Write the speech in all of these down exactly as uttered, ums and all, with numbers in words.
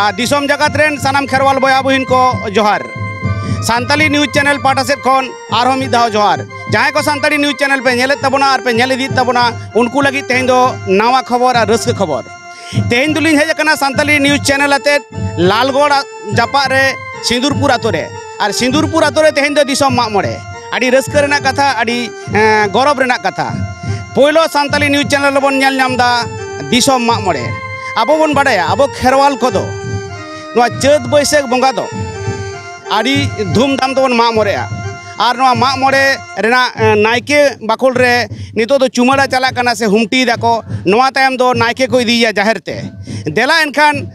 ᱟᱨ ᱫᱤᱥᱚᱢ ᱡᱟᱠᱟᱛ ᱨᱮᱱ ᱥᱟᱱᱟᱢ ᱠᱷᱮᱨᱣᱟᱞ ᱵᱚᱭᱦᱟ ᱵᱚᱦᱤᱱ ᱠᱚ ᱡᱚᱦᱟᱨ᱾ ᱥᱟᱱᱛᱟᱞᱤ ᱱᱤᱭᱩᱡᱽ ᱪᱮᱱᱮᱞ ᱯᱟᱦᱴᱟ ᱥᱮᱫ ᱠᱷᱚᱱ ᱟᱨᱦᱚᱸ ᱢᱤᱫ ᱫᱷᱟᱣ ᱡᱚᱦᱟᱨ᱾ ᱡᱟᱦᱟᱸᱭ ᱠᱚ ᱥᱟᱱᱛᱟᱲᱤ ᱱᱤᱭᱩᱡᱽ ᱪᱮᱱᱮᱞ ᱯᱮ ᱧᱮᱞᱮᱫ ᱛᱟᱵᱚᱱᱟ ᱟᱨ ᱯᱮ ᱧᱮᱞ ᱤᱫᱤᱭᱮᱫ ᱛᱟᱵᱚᱱᱟ, ᱩᱱᱠᱩ ᱞᱟᱹᱜᱤᱫ ᱛᱮᱦᱮᱧ ᱫᱚ ᱱᱟᱣᱟ ᱠᱷᱚᱵᱚᱨ ᱟᱨ ᱨᱟᱹᱥᱠᱟᱹ ᱠᱷᱚᱵᱚᱨ᱾ ᱛᱮᱦᱮᱧ ᱫᱚᱞᱤᱧ ᱦᱮᱡ ᱟᱠᱟᱱᱟ ᱥᱟᱱᱛᱟᱞᱤ ᱱᱤᱭᱩᱡᱽ ᱪᱮᱱᱮᱞ ᱟᱛᱮᱫ ᱞᱟᱞᱜᱚᱲ ᱡᱟᱯᱟᱜ ᱨᱮ ᱥᱤᱸᱫᱩᱨᱯᱩᱨ ᱟᱛᱳ ᱨᱮ᱾ ᱟᱨ ᱥᱤᱸᱫᱩᱨᱯᱩᱨ ᱟᱛᱳ ᱨᱮ ᱛᱮᱦᱮᱧ ᱫᱚ ᱫᱤᱥᱚᱢ ᱢᱟᱜ ᱢᱚᱬᱮ᱾ ᱟᱹᱰᱤ ᱨᱟᱹᱥᱠᱟᱹ ᱨᱮᱱᱟᱜ ᱠᱟᱛᱷᱟ, ᱟᱹᱰᱤ, ᱮᱸ, ᱜᱚᱨᱚᱵᱽ ᱨᱮᱱᱟᱜ ᱠᱟᱛᱷᱟ᱾ ᱯᱳᱭᱞᱳ ᱥᱟᱱᱛᱟᱞᱤ ᱱᱤᱭᱩᱡᱽ ᱪᱮᱱᱮᱞ ᱨᱮᱵᱚᱱ ᱧᱮᱞ ᱧᱟᱢ ᱮᱫᱟ ᱫᱤᱥᱚᱢ ᱢᱟᱜ ᱢᱚᱬᱮ᱾ ᱟᱵᱚ ᱵᱚᱱ ᱵᱟᱰᱟᱭᱟ, ᱟᱵᱚ ᱠᱷᱮᱨᱣᱟᱞ ᱠᱚᱫᱚ ᱱᱚᱣᱟ ᱪᱟᱹᱛ ᱵᱟᱹᱭᱥᱟᱹᱠᱷ ᱵᱚᱸᱜᱟ ᱫᱚ ᱟᱹᱰᱤ ᱫᱷᱩᱢᱫᱷᱟᱢ ᱛᱮᱵᱚᱱ ᱢᱟᱜ ᱢᱚᱬᱮᱜᱼᱟ᱾ ᱟᱨ ᱱᱚᱣᱟ ᱢᱟᱜ ᱢᱚᱬᱮ ᱨᱮᱱᱟᱜ, ᱮᱸ, ᱱᱟᱭᱠᱮ ᱵᱟᱠᱷᱳᱞ ᱨᱮ ᱱᱤᱛᱚᱜ ᱫᱚ ᱪᱩᱢᱟᱹᱲᱟ ᱪᱟᱞᱟᱜ ᱠᱟᱱᱟ ᱥᱮ ᱦᱩᱢᱴᱤᱭ ᱫᱟᱠᱚ, ᱱᱚᱣᱟ ᱛᱟᱭᱚᱢ ᱫᱚ ᱱᱟᱭᱠᱮ ᱠᱚ ᱤᱫᱤᱭᱮᱭᱟ ᱡᱟᱦᱮᱨ ᱛᱮ᱾ ᱫᱮᱞᱟ ᱮᱱᱠᱷᱟᱱ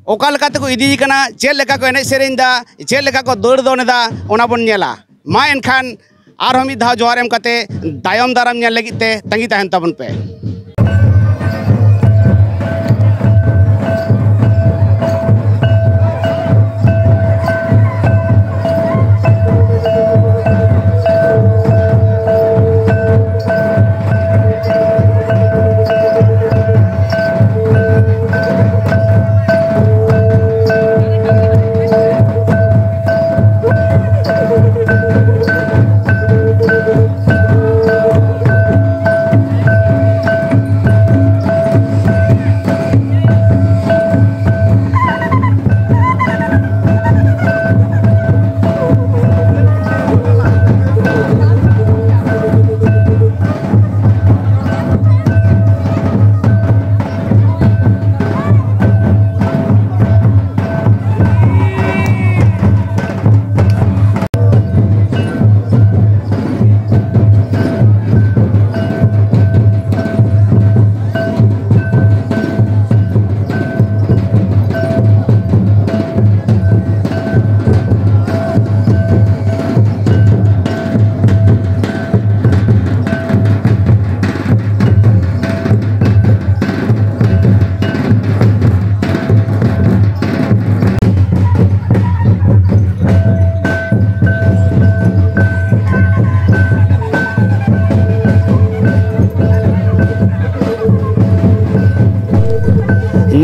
ᱚᱠᱟ ᱞᱮᱠᱟ ᱛᱮᱠᱚ ᱤᱫᱤᱭᱮ ᱠᱟᱱᱟ, ᱪᱮᱫ ᱞᱮᱠᱟ ᱠᱚ ᱮᱱᱮᱡ ᱥᱮᱨᱮᱧ ᱮᱫᱟ, ᱪᱮᱫ ᱞᱮᱠᱟ ᱠᱚ ᱫᱟᱹᱲ ᱫᱚᱱ ᱮᱫᱟ, ᱚᱱᱟ ᱵᱚᱱ ᱧᱮᱞᱟ᱾ ᱢᱟ ᱮᱱᱠᱷᱟᱱ ᱟᱨᱦᱚᱸ ᱢᱤᱫ ᱫᱷᱟᱣ ᱡᱚᱦᱟᱨ ᱮᱢ ᱠᱟᱛᱮ ᱛᱟᱭᱚᱢ ᱫᱟᱨᱟᱢ ᱧᱮᱞ ᱞᱟᱹᱜᱤᱫ ᱛᱮ ᱛᱟᱺᱜᱤ ᱛᱟᱦᱮᱱ ᱛᱟᱵᱚᱱ ᱯᱮ᱾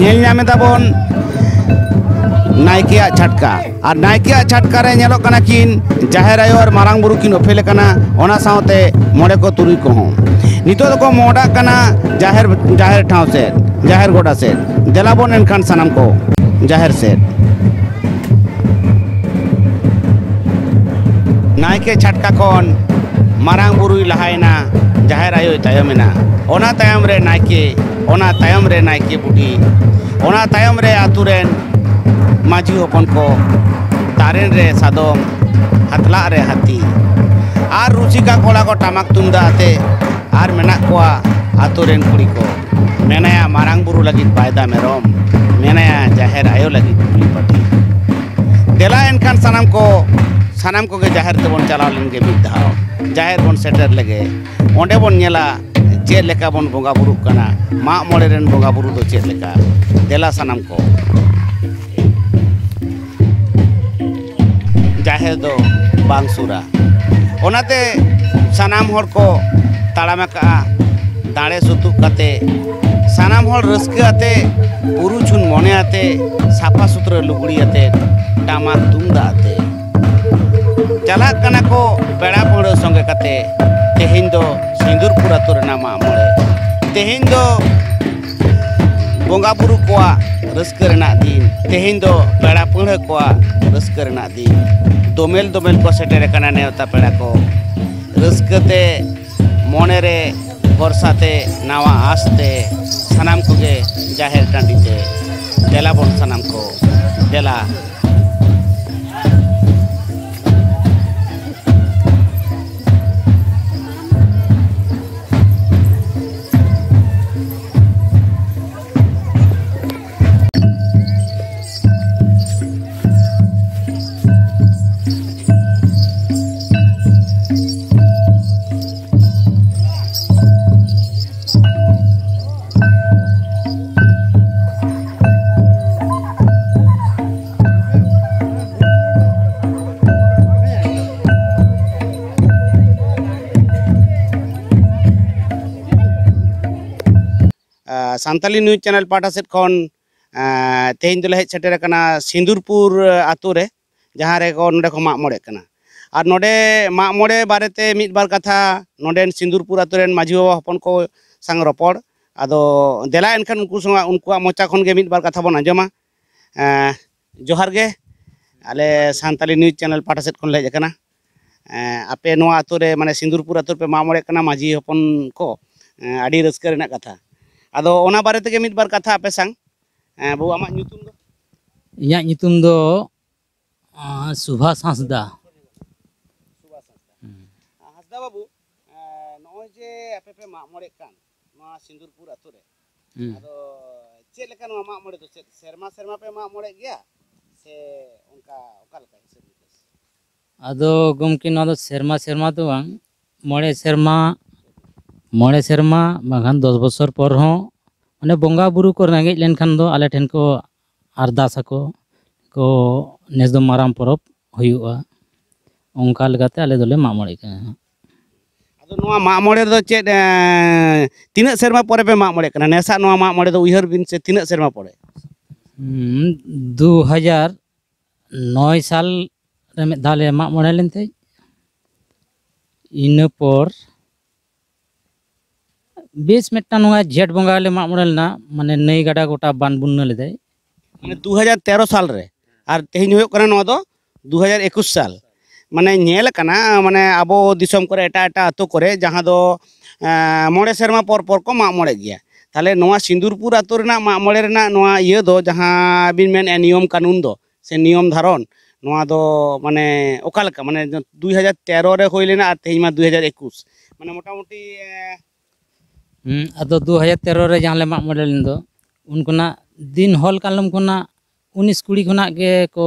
ᱧᱮᱞ ᱧᱟᱢ ᱮᱫᱟ ᱵᱚᱱ ᱱᱟᱭᱠᱮᱭᱟᱜ ᱪᱷᱟᱴᱠᱟ᱾ ᱟᱨ ᱱᱟᱭᱠᱮᱭᱟᱜ ᱪᱷᱟᱴᱠᱟ ᱨᱮ ᱧᱮᱞᱚᱜ ᱠᱟᱱᱟ ᱠᱤᱱ ᱡᱟᱦᱮᱨ ᱟᱭᱳ ᱟᱨ ᱢᱟᱨᱟᱝ ᱵᱩᱨᱩ ᱠᱤᱱ ᱚᱯᱮᱞ ᱟᱠᱟᱱᱟ, ᱚᱱᱟ ᱥᱟᱶᱛᱮ ᱢᱚᱬᱮ ᱠᱚ ᱛᱩᱨᱩᱭ ᱠᱚᱦᱚᱸ᱾ ᱱᱤᱛᱚᱜ ᱫᱚᱠᱚ ᱢᱚᱦᱰᱟᱜ ᱠᱟᱱᱟ ᱡᱟᱦᱮᱨ, ᱡᱟᱦᱮᱨ ᱴᱷᱟᱶ ᱥᱮᱫ, ᱡᱟᱦᱮᱨ ᱜᱚᱰᱟ ᱥᱮᱫ᱾ ᱫᱮᱞᱟ ᱵᱚᱱ ᱮᱱᱠᱷᱟᱱ ᱥᱟᱱᱟᱢ ᱠᱚ ᱡᱟᱦᱮᱨ ᱥᱮᱫ᱾ ᱱᱟᱭᱠᱮ ᱪᱷᱟᱴᱠᱟ ᱠᱷᱚᱱ ᱢᱟᱨᱟᱝ ᱵᱩᱨᱩᱭ ᱞᱟᱦᱟᱭᱮᱱᱟ, ᱡᱟᱦᱮᱨ ᱟᱭᱳᱭ ᱛᱟᱭᱚᱢᱮᱱᱟ᱾ ᱚᱱᱟ ᱛᱟᱭᱚᱢ ᱨᱮ ᱱᱟᱭᱠᱮ, ᱚᱱᱟ ᱛᱟᱭᱚᱢ ᱨᱮ ᱱᱟᱭᱠᱮ ᱵᱩᱰᱷᱤ, ᱚᱱᱟ ᱛᱟᱭᱚᱢ ᱨᱮ ᱟᱛᱳ ᱨᱮᱱ ᱢᱟᱹᱡᱷᱤ ᱦᱚᱯᱚᱱ ᱠᱚ, ᱛᱟᱨᱮᱱ ᱨᱮ ᱥᱟᱫᱚᱢ, ᱦᱟᱛᱞᱟᱜ ᱨᱮ ᱦᱟᱹᱛᱤ, ᱟᱨ ᱨᱩᱥᱤᱠᱟ ᱠᱚᱲᱟ ᱠᱚ ᱴᱟᱢᱟᱠ ᱛᱩᱢᱫᱟᱜ ᱟᱛᱮ, ᱟᱨ ᱢᱮᱱᱟᱜ ᱠᱚᱣᱟ ᱟᱛᱳ ᱨᱮᱱ ᱠᱩᱲᱤ ᱠᱚ᱾ ᱢᱮᱱᱟᱭᱟ ᱢᱟᱨᱟᱝ ᱵᱩᱨᱩ ᱞᱟᱹᱜᱤᱫ ᱵᱟᱭᱫᱟ ᱢᱮᱨᱚᱢ, ᱢᱮᱱᱟᱭᱟ ᱡᱟᱦᱮᱨ ᱟᱭᱳ ᱞᱟᱹᱜᱤᱫ ᱠᱩᱞᱤ ᱯᱟᱹᱴᱷᱤ᱾ ᱫᱮᱞᱟ ᱮᱱᱠᱷᱟᱱ ᱥᱟᱱᱟᱢ ᱠᱚ, ᱥᱟᱱᱟᱢ ᱠᱚᱜᱮ ᱡᱟᱦᱮᱨ ᱛᱮᱵᱚᱱ ᱪᱟᱞᱟᱣ ᱞᱮᱱ ᱜᱮ ᱢᱤᱫ ᱫᱷᱟᱣ᱾ ᱡᱟᱦᱮᱨ ᱵᱚᱱ ᱥᱮᱴᱮᱨ ᱞᱮᱜᱮ, ᱚᱸᱰᱮ ᱵᱚᱱ ᱧᱮᱞᱟ ᱪᱮᱫ ᱞᱮᱠᱟ ᱵᱚᱱ ᱵᱚᱸᱜᱟ ᱵᱩᱨᱩᱜ ᱠᱟᱱᱟ, ᱢᱟᱜ ᱢᱚᱬᱮ ᱨᱮᱱ ᱵᱚᱸᱜᱟ ᱵᱩᱨᱩ ᱫᱚ ᱪᱮᱫ ᱞᱮᱠᱟ᱾ ᱫᱮᱞᱟ ᱥᱟᱱᱟᱢ ᱠᱚ᱾ ᱡᱟᱦᱮᱨ ᱫᱚ ᱵᱟᱝ ᱥᱩᱨᱟ᱾ ᱚᱱᱟᱛᱮ ᱥᱟᱱᱟᱢ ᱦᱚᱲ ᱠᱚ ᱛᱟᱲᱟᱢ ᱟᱠᱟᱜᱼᱟ, ᱫᱟᱲᱮ ᱥᱩᱛᱩᱜ ᱠᱟᱛᱮ, ᱥᱟᱱᱟᱢ ᱦᱚᱲ ᱨᱟᱹᱥᱠᱟᱹ ᱟᱛᱮ, ᱯᱩᱨᱩᱪᱷᱩᱱ ᱢᱚᱱᱮ ᱟᱛᱮ, ᱥᱟᱯᱷᱟ ᱥᱩᱛᱨᱟᱹ ᱞᱩᱜᱽᱲᱤ ᱟᱛᱮ, ᱴᱟᱢᱟᱠ ᱛᱩᱢᱫᱟᱜ ᱟᱛᱮ ᱪᱟᱞᱟᱜ ᱠᱟᱱᱟ ᱠᱚ ᱯᱮᱲᱟ ᱯᱟᱹᱲᱦᱟᱹ ᱥᱚᱸᱜᱮ ᱠᱟᱛᱮ᱾ ᱛᱮᱦᱮᱧ ᱫᱚ ᱥᱤᱸᱫᱩᱨᱯᱩᱨ ᱟᱹᱛᱩ ᱨᱮᱱᱟᱜ ᱢᱟᱜ ᱢᱚᱬᱮ᱾ ᱛᱮᱦᱮᱧ ᱫᱚ ᱵᱚᱸᱜᱟ ᱵᱩᱨᱩ ᱠᱚᱣᱟᱜ ᱨᱟᱹᱥᱠᱟᱹ ᱨᱮᱱᱟᱜ ᱫᱤᱱ, ᱛᱮᱦᱮᱧ ᱫᱚ ᱯᱮᱲᱟ ᱯᱟᱹᱲᱦᱟᱹ ᱠᱚᱣᱟᱜ ᱨᱟᱹᱥᱠᱟᱹ ᱨᱮᱱᱟᱜ ᱫᱤᱱ᱾ ᱫᱚᱢᱮᱞ ᱫᱚᱢᱮᱞ ᱠᱚ ᱥᱮᱴᱮᱨ ᱟᱠᱟᱱᱟ ᱱᱮᱣᱛᱟ ᱯᱮᱲᱟ ᱠᱚ᱾ ᱨᱟᱹᱥᱠᱟᱹ ᱛᱮ, ᱢᱚᱱᱮ ᱨᱮ ᱵᱷᱚᱨᱥᱟ ᱛᱮ, ᱱᱟᱣᱟ ᱟᱸᱥ ᱛᱮ ᱥᱟᱱᱟᱢ ᱠᱚᱜᱮ ᱡᱟᱦᱮᱨ ᱴᱟᱺᱰᱤ ᱛᱮ᱾ ᱫᱮᱞᱟ ᱵᱚᱱ ᱥᱟᱱᱟᱢ ᱠᱚ, ᱫᱮᱞᱟ᱾ ᱥᱟᱱᱛᱟᱞᱤ ᱱᱤᱭᱩᱡᱽ ᱪᱮᱱᱮᱞ ᱯᱟᱦᱴᱟ ᱥᱮᱫ ᱠᱷᱚᱱ ᱮᱸ, ᱛᱮᱦᱮᱧ ᱫᱚᱞᱮ ᱦᱮᱡ ᱥᱮᱴᱮᱨ ᱟᱠᱟᱱᱟ ᱥᱤᱸᱫᱩᱨᱯᱩᱨ ᱟᱛᱳ ᱨᱮ, ᱡᱟᱦᱟᱸ ᱨᱮᱠᱚ, ᱱᱚᱰᱮ ᱠᱚ ᱢᱟᱜ ᱢᱚᱬᱮᱜ ᱠᱟᱱᱟ᱾ ᱟᱨ ᱱᱚᱰᱮ ᱢᱟᱜ ᱢᱚᱬᱮ ᱵᱟᱨᱮᱛᱮ ᱢᱤᱫ ᱵᱟᱨ ᱠᱟᱛᱷᱟ ᱱᱚᱰᱮᱱ ᱥᱤᱸᱫᱩᱨᱯᱩᱨ ᱟᱛᱳ ᱨᱮᱱ ᱢᱟᱹᱡᱷᱤ ᱵᱟᱵᱟ ᱦᱚᱯᱚᱱ ᱠᱚ ᱥᱟᱝ ᱨᱚᱯᱚᱲ᱾ ᱟᱫᱚ ᱫᱮᱞᱟ ᱮᱱᱠᱷᱟᱱ ᱩᱱᱠᱩ ᱥᱟᱶ, ᱩᱱᱠᱩᱣᱟᱜ ᱢᱚᱪᱟ ᱠᱷᱚᱱ ᱜᱮ ᱢᱤᱫ ᱵᱟᱨ ᱠᱟᱛᱷᱟ ᱵᱚᱱ ᱟᱸᱡᱚᱢᱟ᱾ ᱮᱸ, ᱡᱚᱦᱟᱨ ᱜᱮ, ᱟᱞᱮ ᱥᱟᱱᱛᱟᱞᱤ ᱱᱤᱭᱩᱡᱽ ᱪᱮᱱᱮᱞ ᱯᱟᱦᱴᱟ ᱥᱮᱫ ᱠᱷᱚᱱ ᱞᱮ ᱦᱮᱡ ᱟᱠᱟᱱᱟ᱾ ᱮᱸ, ᱟᱯᱮ ᱱᱚᱣᱟ ᱟᱛᱳ ᱨᱮ, ᱢᱟᱱᱮ ᱥᱤᱸᱫᱩᱨᱯᱩᱨ ᱟᱛᱳ ᱨᱮᱯᱮ ᱢᱟᱜ ᱢᱚᱬᱮᱜ ᱠᱟᱱᱟ ᱢᱟᱹᱡᱷᱤ ᱦᱚᱯᱚᱱ ᱠᱚ, ᱮᱸ, ᱟᱹᱰᱤ ᱨᱟᱹᱥᱠᱟᱹ ᱨᱮᱱᱟᱜ ᱠᱟᱛᱷᱟ᱾ ᱟᱫᱚ ᱚᱱᱟ ᱵᱟᱨᱮ ᱛᱮᱜᱮ ᱢᱤᱫ ᱵᱟᱨ ᱠᱟᱛᱷᱟ ᱟᱯᱮ ᱥᱟᱝ, ᱮᱸ, ᱵᱟᱹᱵᱩ, ᱟᱢᱟᱜ ᱧᱩᱛᱩᱢ ᱫᱚ? ᱤᱧᱟᱹᱜ ᱧᱩᱛᱩᱢ ᱫᱚ, ᱟᱸ, ᱥᱩᱵᱷᱟᱥ ᱦᱟᱸᱥᱫᱟ᱾ ᱥᱩᱵᱷᱟᱥ ᱦᱟᱸᱥᱫᱟ᱾ ᱦᱩᱸ᱾ ᱦᱟᱸᱥᱫᱟ ᱵᱟᱹᱵᱩ, ᱮᱸ, ᱱᱚᱜᱼᱚᱭ ᱡᱮ ᱟᱯᱮ ᱯᱮ ᱢᱟᱜ ᱢᱚᱬᱮᱜ ᱠᱟᱱ ᱱᱚᱣᱟ ᱥᱤᱸᱫᱩᱨᱯᱩᱨ ᱟᱛᱳ ᱨᱮ, ᱦᱩᱸ᱾ ᱟᱫᱚ ᱪᱮᱫ ᱞᱮᱠᱟ ᱱᱚᱣᱟ ᱢᱟᱜ ᱢᱚᱬᱮ ᱫᱚ? ᱪᱮᱫ ᱥᱮᱨᱢᱟ ᱥᱮᱨᱢᱟ ᱯᱮ ᱢᱟᱜ ᱢᱚᱬᱮᱜ ᱜᱮᱭᱟ ᱥᱮ ᱚᱱᱠᱟ, ᱚᱠᱟ ᱞᱮᱠᱟ ᱦᱤᱥᱟᱹᱵ ᱱᱤᱠᱟᱹᱥ? ᱟᱫᱚ ᱜᱚᱢᱠᱮ, ᱱᱚᱣᱟ ᱫᱚ ᱥᱮᱨᱢᱟ ᱥᱮᱨᱢᱟ ᱫᱚ ᱵᱟᱝ, ᱢᱚᱬᱮ ᱥᱮᱨᱢᱟ, ᱢᱚᱬᱮ ᱥᱮᱨᱢᱟ ᱵᱟᱝᱠᱷᱟᱱ ᱫᱚᱥ ᱵᱚᱪᱷᱚᱨ ᱯᱚᱨ ᱦᱚᱸ, ᱢᱟᱱᱮ ᱵᱚᱸᱜᱟ ᱵᱩᱨᱩ ᱠᱚ ᱨᱮᱸᱜᱮᱡ ᱞᱮᱱᱠᱷᱟᱱ ᱫᱚ ᱟᱞᱮ ᱴᱷᱮᱱ ᱠᱚ ᱟᱨᱫᱟᱥ ᱟᱠᱚ, ᱠᱚ ᱱᱮᱥ ᱫᱚ ᱢᱟᱨᱟᱝ ᱯᱚᱨᱚᱵᱽ ᱦᱩᱭᱩᱜᱼᱟ, ᱚᱱᱠᱟ ᱞᱮᱠᱟᱛᱮ ᱟᱞᱮ ᱫᱚᱞᱮ ᱢᱟᱜ ᱢᱚᱬᱮᱜ ᱠᱟᱱᱟ᱾ ᱟᱫᱚ ᱱᱚᱣᱟ ᱢᱟᱜ ᱢᱚᱬᱮ ᱨᱮᱫᱚ ᱪᱮᱫ, ᱮᱸ, ᱛᱤᱱᱟᱹᱜ ᱥᱮᱨᱢᱟ ᱯᱚᱨᱮ ᱯᱮ ᱢᱟᱜ ᱢᱚᱬᱮᱜ ᱠᱟᱱᱟ? ᱱᱮᱥᱟᱜ ᱱᱚᱣᱟ ᱢᱟᱜ ᱢᱚᱬᱮ ᱫᱚ ᱩᱭᱦᱟᱹᱨ ᱵᱤᱱ ᱥᱮ, ᱛᱤᱱᱟᱹᱜ ᱥᱮᱨᱢᱟ ᱯᱚᱨᱮ? ᱦᱩᱸ, ᱫᱩ ᱦᱟᱡᱟᱨ ᱱᱚᱭ ᱥᱟᱞ ᱨᱮ ᱢᱤᱫ ᱫᱷᱟᱣ ᱞᱮ ᱢᱟᱜ ᱢᱚᱬᱮ ᱞᱮᱱ ᱛᱟᱦᱮᱸᱫ᱾ ᱤᱱᱟᱹ ᱯᱚᱨ ᱵᱮᱥ ᱢᱤᱫᱴᱟᱝ ᱱᱚᱣᱟ ᱡᱷᱮᱸᱴ ᱵᱚᱸᱜᱟ ᱞᱮ ᱢᱟᱜ ᱢᱚᱬᱮ ᱞᱮᱱᱟ, ᱢᱟᱱᱮ ᱱᱟᱹᱭ ᱜᱟᱰᱟ ᱜᱚᱴᱟ ᱵᱟᱱ ᱵᱩᱱᱱᱟᱹ ᱞᱮᱫᱟᱭ᱾ ᱢᱟᱱᱮ ᱫᱩ ᱦᱟᱡᱟᱨ ᱛᱮᱨᱚ ᱥᱟᱞ ᱨᱮ, ᱟᱨ ᱛᱮᱦᱮᱧ ᱦᱩᱭᱩᱜ ᱠᱟᱱᱟ ᱱᱚᱣᱟ ᱫᱚ ᱫᱩ ᱦᱟᱡᱟᱨ ᱮᱠᱩᱥ ᱥᱟᱞ᱾ ᱢᱟᱱᱮ ᱧᱮᱞ ᱟᱠᱟᱱᱟ, ᱢᱟᱱᱮ ᱟᱵᱚ ᱫᱤᱥᱚᱢ ᱠᱚᱨᱮ, ᱮᱴᱟᱜ ᱮᱴᱟᱜ ᱟᱛᱳ ᱠᱚᱨᱮ, ᱡᱟᱦᱟᱸ ᱫᱚ, ᱮᱸ, ᱢᱚᱬᱮ ᱥᱮᱨᱢᱟ ᱯᱚᱨ ᱯᱚᱨ ᱠᱚ ᱢᱟᱜ ᱢᱚᱬᱮᱜ ᱜᱮᱭᱟ᱾ ᱛᱟᱦᱚᱞᱮ ᱱᱚᱣᱟ ᱥᱤᱸᱫᱩᱨᱯᱩᱨ ᱟᱛᱳ ᱨᱮᱱᱟᱜ ᱢᱟᱜ ᱢᱚᱬᱮ ᱨᱮᱱᱟᱜ ᱱᱚᱣᱟ ᱤᱭᱟᱹ ᱫᱚ, ᱡᱟᱦᱟᱸ ᱵᱤᱱ ᱢᱮᱱᱮᱫᱼᱟ ᱱᱤᱭᱚᱢ ᱠᱟᱹᱱᱩᱱ ᱫᱚ, ᱥᱮ ᱱᱤᱭᱚᱢ ᱫᱷᱟᱨᱚᱱ, ᱱᱚᱣᱟ ᱫᱚ ᱢᱟᱱᱮ ᱚᱠᱟ ᱞᱮᱠᱟ? ᱢᱟᱱᱮ ᱫᱩ ᱦᱟᱡᱟᱨ ᱛᱮᱨᱚ ᱨᱮ ᱦᱩᱭ ᱞᱮᱱᱟ ᱟᱨ ᱛᱮᱦᱮᱧ ᱢᱟ ᱫᱩ ᱦᱟᱡᱟᱨ ᱮᱠᱩᱥ᱾ ᱢᱟᱱᱮ ᱢᱚᱴᱟᱢᱩᱴᱤ, ᱮᱸ, ᱦᱩᱸ, ᱟᱫᱚ ᱫᱩ ᱦᱟᱡᱟᱨ ᱛᱮᱨᱚ ᱨᱮ ᱡᱟᱦᱟᱸ ᱞᱮ ᱢᱟᱜ ᱢᱚᱬᱮ ᱞᱮᱱ ᱫᱚ, ᱩᱱ ᱠᱷᱚᱱᱟᱜ ᱫᱤᱱ ᱦᱚᱞ ᱠᱟᱞᱚᱢ ᱠᱷᱚᱱᱟᱜ ᱩᱱᱤᱥ ᱠᱩᱲᱤ ᱠᱷᱚᱱᱟᱜ ᱜᱮ ᱠᱚ,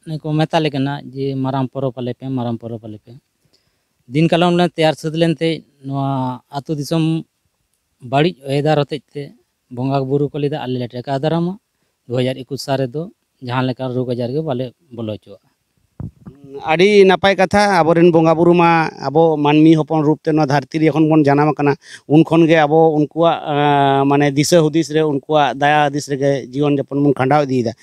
ᱢᱟᱱᱮ ᱠᱚ ᱢᱮᱛᱟ ᱞᱮ ᱠᱟᱱᱟ ᱡᱮ ᱢᱟᱨᱟᱝ ᱯᱚᱨᱚᱵᱽ ᱟᱞᱮ ᱯᱮ, ᱢᱟᱨᱟᱝ ᱯᱚᱨᱚᱵᱽ ᱟᱞᱮ ᱯᱮ᱾ ᱫᱤᱱ ᱠᱟᱞᱚᱢ ᱞᱮ ᱛᱮᱭᱟᱨ ᱥᱟᱹᱛ ᱞᱮᱱ ᱛᱮ ᱱᱚᱣᱟ ᱟᱹᱛᱩ ᱫᱤᱥᱚᱢ ᱵᱟᱹᱲᱤᱡ ᱚᱭᱮᱫᱟᱨ ᱦᱚᱛᱮᱡ ᱛᱮ ᱵᱚᱸᱜᱟ ᱵᱩᱨᱩ ᱠᱚ ᱞᱟᱹᱭᱫᱟ, ᱟᱞᱮ ᱞᱮ ᱴᱮᱠᱟᱣ ᱫᱟᱨᱟᱢᱟ, ᱫᱩ ᱦᱟᱡᱟᱨ ᱮᱠᱩᱥ ᱥᱟᱞ ᱨᱮᱫᱚ ᱡᱟᱦᱟᱸ ᱞᱮᱠᱟ ᱨᱳᱜᱽ ᱟᱡᱟᱨ ᱜᱮ ᱵᱟᱞᱮ ᱵᱚᱞᱚ ᱦᱚᱪᱚᱣᱟᱜᱼᱟ᱾ ᱟᱹᱰᱤ ᱱᱟᱯᱟᱭ ᱠᱟᱛᱷᱟ᱾ ᱟᱵᱚᱨᱮᱱ ᱵᱚᱸᱜᱟ ᱵᱩᱨᱩ ᱢᱟ ᱟᱵᱚ ᱢᱟᱹᱱᱢᱤ ᱦᱚᱯᱚᱱ ᱨᱩᱯ ᱛᱮ ᱱᱚᱣᱟ ᱫᱷᱟᱹᱨᱛᱤ ᱨᱮ ᱡᱚᱠᱷᱚᱱ ᱵᱚᱱ ᱡᱟᱱᱟᱢ ᱟᱠᱟᱱᱟ, ᱩᱱ ᱠᱷᱚᱱ ᱜᱮ ᱟᱵᱚ ᱩᱱᱠᱩᱣᱟᱜ, ᱟᱸ, ᱢᱟᱱᱮ ᱫᱤᱥᱟᱹ ᱦᱩᱫᱤᱥ ᱨᱮ, ᱩᱱᱠᱩᱣᱟᱜ ᱫᱟᱭᱟ ᱦᱩᱫᱤᱥ ᱨᱮᱜᱮ ᱡᱤᱭᱚᱱ ᱡᱟᱯᱚᱱ ᱵᱚᱱ ᱠᱷᱟᱸᱰᱟᱣ ᱤᱫᱤᱭᱮᱫᱟ᱾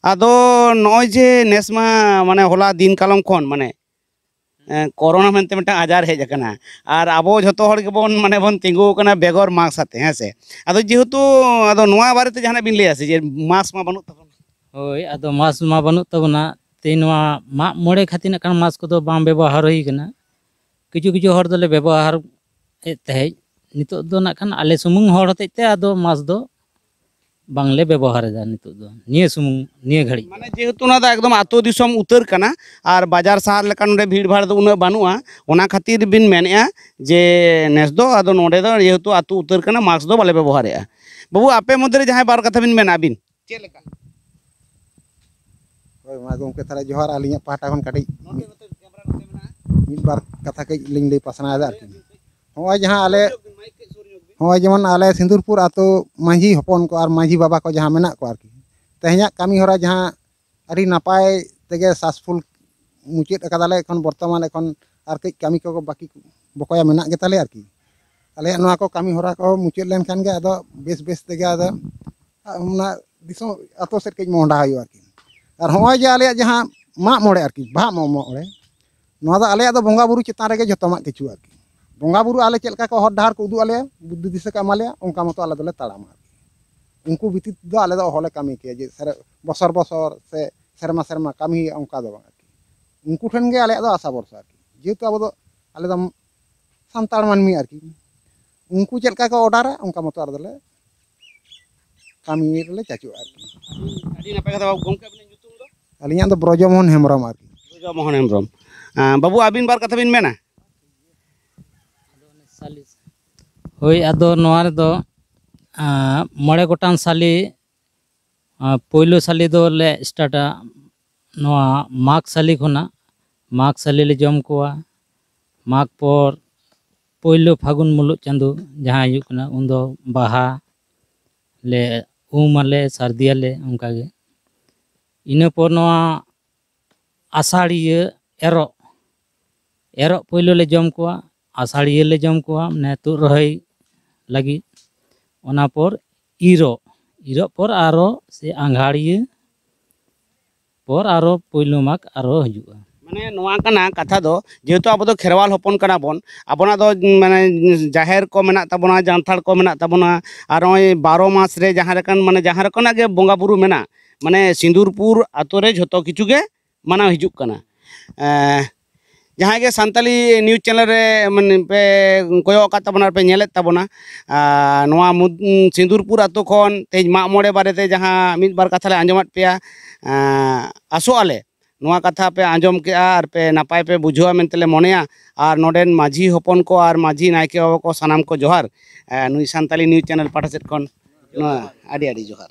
ᱟᱫᱚ ᱱᱚᱜᱼᱚᱭ ᱡᱮ ᱱᱮᱥ ᱢᱟ, ᱢᱟᱱᱮ ᱦᱚᱞᱟ ᱫᱤᱱ ᱠᱟᱞᱚᱢ ᱠᱷᱚᱱ, ᱢᱟᱱᱮ, ᱮᱸ, ᱠᱳᱨᱳᱱᱟ ᱢᱮᱱᱛᱮ ᱢᱤᱫᱴᱟᱝ ᱟᱡᱟᱨ ᱦᱮᱡ ᱟᱠᱟᱱᱟ, ᱟᱨ ᱟᱵᱚ ᱡᱷᱚᱛᱚ ᱦᱚᱲ ᱜᱮᱵᱚᱱ, ᱢᱟᱱᱮ ᱵᱚᱱ ᱛᱤᱸᱜᱩ ᱟᱠᱟᱱᱟ ᱵᱮᱜᱚᱨ ᱢᱟᱥᱠ ᱟᱛᱮ, ᱦᱮᱸ ᱥᱮ? ᱟᱫᱚ ᱡᱮᱦᱮᱛᱩ, ᱟᱫᱚ ᱱᱚᱣᱟ ᱵᱟᱨᱮᱛᱮ ᱡᱟᱦᱟᱱᱟᱜ ᱵᱤᱱ ᱞᱟᱹᱭᱟ ᱥᱮ, ᱡᱮ ᱢᱟᱥᱠ ᱢᱟ ᱵᱟᱹᱱᱩᱜ ᱛᱟᱵᱚᱱᱟ? ᱦᱳᱭ, ᱟᱫᱚ ᱢᱟᱥᱠ ᱢᱟ ᱵᱟᱹᱱᱩᱜ ᱛᱟᱵᱚᱱᱟ᱾ ᱛᱮᱦᱮᱧ ᱱᱚᱣᱟ ᱢᱟᱜ ᱢᱚᱬᱮ ᱠᱷᱟᱹᱛᱤᱨ ᱱᱟᱜ ᱠᱷᱟᱱ ᱢᱟᱥᱠ ᱠᱚᱫᱚ ᱵᱟᱝ ᱵᱮᱵᱚᱦᱟᱨ ᱦᱩᱭ ᱠᱟᱱᱟ᱾ ᱠᱤᱪᱷᱩ ᱠᱤᱪᱷᱩ ᱦᱚᱲ ᱫᱚᱞᱮ ᱵᱮᱵᱚᱦᱟᱨ ᱮᱫ ᱛᱟᱦᱮᱸᱫ᱾ ᱱᱤᱛᱚᱜ ᱫᱚ ᱱᱟᱜ ᱠᱷᱟᱱ ᱟᱞᱮ ᱥᱩᱢᱩᱝ ᱦᱚᱲ ᱦᱚᱛᱮᱡ ᱛᱮ ᱟᱫᱚ ᱢᱟᱥᱠ ᱫᱚ ᱵᱟᱝᱞᱮ ᱵᱮᱵᱚᱦᱟᱨ ᱮᱫᱟ ᱱᱤᱛᱚᱜ ᱫᱚ, ᱱᱤᱭᱟᱹ ᱥᱩᱢᱩᱝ, ᱱᱤᱭᱟᱹ ᱜᱷᱟᱹᱲᱤᱡ᱾ ᱢᱟᱱᱮ ᱡᱮᱦᱮᱛᱩ ᱱᱚᱣᱟ ᱫᱚ ᱮᱠᱫᱚᱢ ᱟᱹᱛᱩ ᱫᱤᱥᱚᱢ ᱩᱛᱟᱹᱨ ᱠᱟᱱᱟ, ᱟᱨ ᱵᱟᱡᱟᱨ ᱥᱟᱦᱟᱨ ᱞᱮᱠᱟ ᱱᱚᱰᱮ ᱵᱷᱤᱲ ᱵᱷᱟᱲ ᱫᱚ ᱩᱱᱟᱹᱜ ᱵᱟᱹᱱᱩᱜᱼᱟ, ᱚᱱᱟ ᱠᱷᱟᱹᱛᱤᱨ ᱵᱤᱱ ᱢᱮᱱᱮᱫᱼᱟ ᱡᱮ ᱱᱮᱥ ᱫᱚ ᱟᱫᱚ ᱱᱚᱰᱮ ᱫᱚ ᱡᱮᱦᱮᱛᱩ ᱟᱹᱛᱩ ᱩᱛᱟᱹᱨ ᱠᱟᱱᱟ, ᱢᱟᱥᱠ ᱫᱚ ᱵᱟᱞᱮ ᱵᱮᱵᱚᱦᱟᱨᱮᱫᱼᱟ᱾ ᱵᱟᱹᱵᱩ, ᱟᱯᱮ ᱢᱚᱫᱽᱫᱷᱮ ᱨᱮ ᱡᱟᱦᱟᱸᱭ ᱵᱟᱨ ᱠᱟᱛᱷᱟ ᱵᱤᱱ ᱢᱮᱱᱟ ᱟᱹᱵᱤᱱ? ᱪᱮᱫ ᱞᱮᱠᱟ? ᱦᱳᱭ, ᱢᱟ ᱜᱚᱢᱠᱮ, ᱛᱟᱦᱚᱞᱮ ᱡᱚᱦᱟᱨ ᱟᱹᱞᱤᱧᱟᱜ ᱯᱟᱦᱴᱟ ᱠᱷᱚᱱ ᱠᱟᱹᱴᱤᱡ ᱱᱚᱛᱮ, ᱢᱤᱫ, ᱱᱚᱛᱮ, ᱠᱮᱢᱨᱟ ᱱᱚᱛᱮ ᱢᱮᱱᱟᱜᱼᱟ᱾ ᱢᱤᱫ ᱵᱟᱨ ᱠᱟᱛᱷᱟ ᱠᱟᱹᱡ ᱞᱤᱧ ᱞᱟᱹᱭ ᱯᱟᱥᱱᱟᱣ ᱮᱫᱟ ᱟᱨᱠᱤ᱾ ᱱᱚᱜᱼᱚᱭ ᱡᱟᱦᱟᱸ ᱟᱞᱮ, ᱥᱩᱨ ᱧᱚᱜ ᱵᱤᱱ, ᱢᱟᱭᱤᱠ ᱠᱟᱹᱡ ᱥᱩᱨ ᱧᱚᱜ ᱵᱤᱱ᱾ ᱱᱚᱜᱼᱚᱭ ᱡᱮᱢᱚᱱ ᱟᱞᱮ ᱥᱤᱸᱫᱩᱨᱯᱩᱨ ᱟᱹᱛᱩ ᱢᱟᱹᱡᱷᱤ ᱦᱚᱯᱚᱱ ᱠᱚ ᱟᱨ ᱢᱟᱹᱡᱷᱤ ᱵᱟᱵᱟ ᱠᱚ ᱡᱟᱦᱟᱸ ᱢᱮᱱᱟᱜ ᱠᱚᱣᱟ ᱟᱨᱠᱤ, ᱛᱮᱦᱮᱧᱟᱜ ᱠᱟᱹᱢᱤ ᱦᱚᱨᱟ ᱡᱟᱦᱟᱸ ᱟᱹᱰᱤ ᱱᱟᱯᱟᱭ ᱛᱮᱜᱮ successful ᱢᱩᱪᱟᱹᱫ ᱟᱠᱟᱫᱟᱞᱮ᱾ ᱮᱠᱷᱚᱱ ᱵᱚᱨᱛᱚᱢᱟᱱ ᱮᱠᱷᱚᱱ ᱟᱨ ᱠᱟᱹᱡ ᱠᱟᱹᱢᱤ ᱠᱚ ᱵᱟᱹᱠᱤ ᱵᱚᱠᱚᱭᱟ ᱢᱮᱱᱟᱜ ᱜᱮᱛᱟᱞᱮᱭᱟ ᱟᱨᱠᱤ᱾ ᱟᱞᱮᱭᱟᱜ ᱱᱚᱣᱟ ᱠᱚ ᱠᱟᱹᱢᱤ ᱦᱚᱨᱟ ᱠᱚ ᱢᱩᱪᱟᱹᱫ ᱞᱮᱱᱠᱷᱟᱱ ᱜᱮ ᱟᱫᱚ ᱵᱮᱥ ᱵᱮᱥ ᱛᱮᱜᱮ ᱟᱫᱚ ᱚᱱᱟ ᱫᱤᱥᱚᱢ ᱟᱛᱳ ᱥᱮᱫ ᱠᱟᱹᱡ ᱢᱚᱦᱰᱟ ᱦᱩᱭᱩᱜᱼᱟ ᱟᱨᱠᱤ᱾ ᱟᱨ ᱦᱚᱸᱜᱼᱚᱭ ᱡᱮ ᱟᱞᱮᱭᱟᱜ ᱡᱟᱦᱟᱸ ᱢᱟᱜ ᱢᱚᱬᱮ ᱟᱨᱠᱤ, ᱵᱟᱦᱟ ᱢᱟᱜ ᱢᱚᱬᱮ, ᱱᱚᱣᱟ ᱫᱚ ᱟᱞᱮᱭᱟᱜ ᱫᱚ ᱵᱚᱸᱜᱟ ᱵᱩᱨᱩ ᱪᱮᱛᱟᱱ ᱨᱮᱜᱮ ᱡᱚᱛᱚᱢᱟᱜ ᱠᱤᱪᱷᱩ ᱟᱨᱠᱤ᱾ ᱵᱚᱸᱜᱟ ᱵᱩᱨᱩ ᱟᱞᱮ ᱪᱮᱫ ᱞᱮᱠᱟ ᱠᱚ ᱦᱚᱨ ᱰᱟᱦᱟᱨ ᱠᱚ ᱩᱫᱩᱜ ᱟᱞᱮᱭᱟ, ᱵᱩᱫᱽᱫᱷᱤ ᱫᱤᱥᱟᱹ ᱠᱚ ᱮᱢᱟ ᱞᱮᱭᱟ, ᱚᱱᱠᱟ ᱢᱚᱛᱚ ᱟᱞᱮ ᱫᱚᱞᱮ ᱛᱟᱲᱟᱢᱟ ᱟᱨᱠᱤ᱾ ᱩᱱᱠᱩ ᱵᱷᱤᱛᱤᱨ ᱛᱮᱫᱚ ᱟᱞᱮ ᱫᱚ ᱚᱦᱚᱞᱮ ᱠᱟᱹᱢᱤ ᱠᱮᱭᱟ ᱡᱮ ᱥᱮᱨ-, ᱵᱚᱥᱚᱨ ᱵᱚᱥᱚᱨ ᱥᱮ ᱥᱮᱨᱢᱟ ᱥᱮᱨᱢᱟ ᱠᱟᱹᱢᱤ ᱦᱩᱭᱩᱜᱼᱟ, ᱚᱱᱠᱟ ᱫᱚ ᱵᱟᱝ ᱟᱨᱠᱤ᱾ ᱩᱱᱠᱩ ᱴᱷᱮᱱ ᱜᱮ ᱟᱞᱮᱭᱟᱜ ᱫᱚ ᱟᱥᱟ ᱵᱷᱚᱨᱥᱟ ᱟᱨᱠᱤ᱾ ᱡᱮᱦᱮᱛᱩ ᱟᱵᱚ ᱫᱚ, ᱟᱞᱮ ᱫᱚ ᱥᱟᱱᱛᱟᱲ ᱢᱟᱹᱱᱢᱤ ᱟᱨᱠᱤ, ᱩᱱᱠᱩ ᱪᱮᱫ ᱞᱮᱠᱟ ᱠᱚ ᱚᱰᱟᱨᱟ, ᱚᱱᱠᱟ ᱢᱚᱛᱚ ᱟᱞᱮ ᱫᱚᱞᱮ ᱠᱟᱹᱢᱤ ᱨᱮᱞᱮ ᱪᱟᱪᱳᱜᱼᱟ ᱟᱨᱠᱤ᱾ ᱟᱹᱰᱤ ᱱᱟᱯᱟᱭ ᱠᱟᱛᱷᱟ ᱵᱟᱵᱩ᱾ ᱜᱚᱢᱠᱮ, ᱟᱵᱤᱱᱟᱜ ᱧᱩᱛᱩᱢ ᱫᱚ? ᱟᱹᱞᱤᱧᱟᱜ ᱫᱚ ᱵᱨᱚᱡᱚᱢᱳᱦᱚᱱ ᱦᱮᱢᱵᱨᱚᱢ ᱟᱨᱠᱤ᱾ ᱵᱨᱚᱡᱚᱢᱳᱦᱚᱱ ᱦᱮᱢᱵᱨᱚᱢ᱾ ᱟᱸ, ᱵᱟᱹᱵᱩ, ᱟᱹᱵᱤᱱ ᱵᱟᱨ ᱠᱟᱛᱷᱟ ᱵᱤᱱ ᱢᱮᱱᱟ? ᱦᱳᱭ, ᱟᱫᱚ ᱱᱚᱣᱟ ᱨᱮᱫᱚ, ᱟᱸ, ᱢᱚᱬᱮ ᱜᱚᱴᱟᱝ ᱥᱟᱞᱮ, ᱟᱸ, ᱯᱳᱭᱞᱳ ᱥᱟᱞᱮ ᱫᱚᱞᱮ ᱥᱴᱟᱨᱴᱟ ᱱᱚᱣᱟ ᱢᱟᱜᱽ ᱥᱟᱞᱮ ᱠᱷᱚᱱᱟᱜ᱾ ᱢᱟᱜᱽ ᱥᱟᱞᱮ ᱞᱮ ᱡᱚᱢ ᱠᱚᱣᱟ᱾ ᱢᱟᱜᱽ ᱯᱚᱨ ᱯᱳᱭᱞᱳ ᱯᱷᱟᱹᱜᱩᱱ ᱢᱩᱞᱩᱜ ᱪᱟᱸᱫᱳ ᱡᱟᱦᱟᱸ ᱦᱤᱡᱩᱜ ᱠᱟᱱᱟ, ᱩᱱᱫᱚ ᱵᱟᱦᱟ ᱞᱮ, ᱩᱢ ᱟᱞᱮ, ᱥᱟᱹᱨᱫᱤᱭᱟᱞᱮ, ᱚᱱᱠᱟᱜᱮ᱾ ᱤᱱᱟᱹ ᱯᱚᱨ ᱱᱚᱣᱟ ᱟᱥᱟᱲᱤᱭᱟᱹ ᱮᱨᱚᱜ, ᱮᱨᱚᱜ ᱯᱳᱭᱞᱳ ᱞᱮ ᱡᱚᱢ ᱠᱚᱣᱟ, ᱟᱥᱟᱲᱤᱭᱟᱹ ᱞᱮ ᱡᱚᱢ ᱠᱚᱣᱟ, ᱢᱟᱱᱮ ᱛᱩᱫ ᱨᱚᱦᱚᱭ ᱞᱟᱹᱜᱤᱫ᱾ ᱚᱱᱟ ᱯᱚᱨ ᱤᱨᱚᱜ, ᱤᱨᱚᱜ ᱯᱚᱨ ᱟᱨᱚ ᱥᱮ ᱟᱸᱜᱷᱟᱲᱤᱭᱟᱹ ᱯᱚᱨ ᱟᱨᱚ ᱯᱳᱭᱞᱳ ᱢᱟᱜᱽ ᱟᱨᱚ ᱦᱤᱡᱩᱜᱼᱟ᱾ ᱢᱟᱱᱮ ᱱᱚᱣᱟ ᱠᱟᱱᱟ ᱠᱟᱛᱷᱟ ᱫᱚ, ᱡᱮᱦᱮᱛᱩ ᱟᱵᱚ ᱫᱚ ᱠᱷᱮᱨᱣᱟᱞ ᱦᱚᱯᱚᱱ ᱠᱟᱱᱟ ᱵᱚᱱ, ᱟᱵᱚᱱᱟᱜ ᱫᱚ ᱢᱟᱱᱮ ᱡᱟᱦᱮᱨ ᱠᱚ ᱢᱮᱱᱟᱜ ᱛᱟᱵᱚᱱᱟ, ᱡᱟᱱᱛᱷᱟᱲ ᱠᱚ ᱢᱮᱱᱟᱜ ᱛᱟᱵᱚᱱᱟ, ᱟᱨ ᱱᱚᱜᱼᱚᱭ ᱵᱟᱨᱚ ᱢᱟᱥ ᱨᱮ ᱡᱟᱦᱟᱸ ᱞᱮᱠᱟᱱ ᱢᱟᱱᱮ ᱡᱟᱦᱟᱸ ᱞᱮᱠᱟᱱᱟᱜ ᱜᱮ ᱵᱚᱸᱜᱟ ᱵᱩᱨᱩ ᱢᱮᱱᱟᱜ, ᱢᱟᱱᱮ ᱥᱤᱸᱫᱩᱨᱯᱩᱨ ᱟᱛᱳ ᱨᱮ ᱡᱷᱚᱛᱚ ᱠᱤᱪᱷᱩ ᱜᱮ ᱢᱟᱱᱟᱣ ᱦᱤᱡᱩᱜ ᱠᱟᱱᱟ᱾ ᱮᱸ, ᱡᱟᱦᱟᱸᱭ ᱜᱮ ᱥᱟᱱᱛᱟᱞᱤ ᱱᱤᱭᱩᱡᱽ ᱪᱮᱱᱮᱞ ᱨᱮ ᱢᱟᱱᱮ ᱯᱮ ᱠᱚᱭᱚᱜ ᱟᱠᱟᱫ ᱛᱟᱵᱚᱱᱟ ᱟᱨ ᱯᱮ ᱧᱮᱞᱮᱫ ᱛᱟᱵᱚᱱᱟ, ᱟᱨ ᱱᱚᱣᱟ ᱢᱩᱫ-, ᱥᱤᱸᱫᱩᱨᱯᱩᱨ ᱟᱛᱳ ᱠᱷᱚᱱ ᱛᱮᱦᱮᱧ ᱢᱟᱜ ᱢᱚᱬᱮ ᱵᱟᱨᱮᱛᱮ ᱡᱟᱦᱟᱸ ᱢᱤᱫ ᱵᱟᱨ ᱠᱟᱛᱷᱟ ᱞᱮ ᱟᱸᱡᱚᱢᱟᱫ ᱯᱮᱭᱟ, ᱟᱸ, ᱟᱥᱚᱜ ᱟᱞᱮ ᱱᱚᱣᱟ ᱠᱟᱛᱷᱟ ᱯᱮ ᱟᱸᱡᱚᱢ ᱠᱮᱜᱼᱟ ᱟᱨ ᱯᱮ ᱱᱟᱯᱟᱭ ᱯᱮ ᱵᱩᱡᱷᱟᱹᱣᱟ ᱢᱮᱱᱛᱮ ᱞᱮ ᱢᱚᱱᱮᱭᱟ᱾ ᱟᱨ ᱱᱚᱰᱮᱱ ᱢᱟᱹᱡᱷᱤ ᱦᱚᱯᱚᱱ ᱠᱚ ᱟᱨ ᱢᱟᱹᱡᱷᱤ ᱱᱟᱭᱠᱮ ᱵᱟᱵᱟ ᱠᱚ ᱥᱟᱱᱟᱢ ᱠᱚ ᱡᱚᱦᱟᱨ᱾ ᱟᱸ, ᱱᱩᱭ ᱥᱟᱱᱛᱟᱞᱤ ᱱᱤᱭᱩᱡᱽ ᱪᱮᱱᱮᱞ ᱯᱟᱦᱴᱟ ᱥᱮᱫ ᱠᱷᱚᱱ ᱱᱚᱣᱟ ᱟᱹᱰᱤ ᱟᱹᱰᱤ ᱡᱚᱦᱟᱨ᱾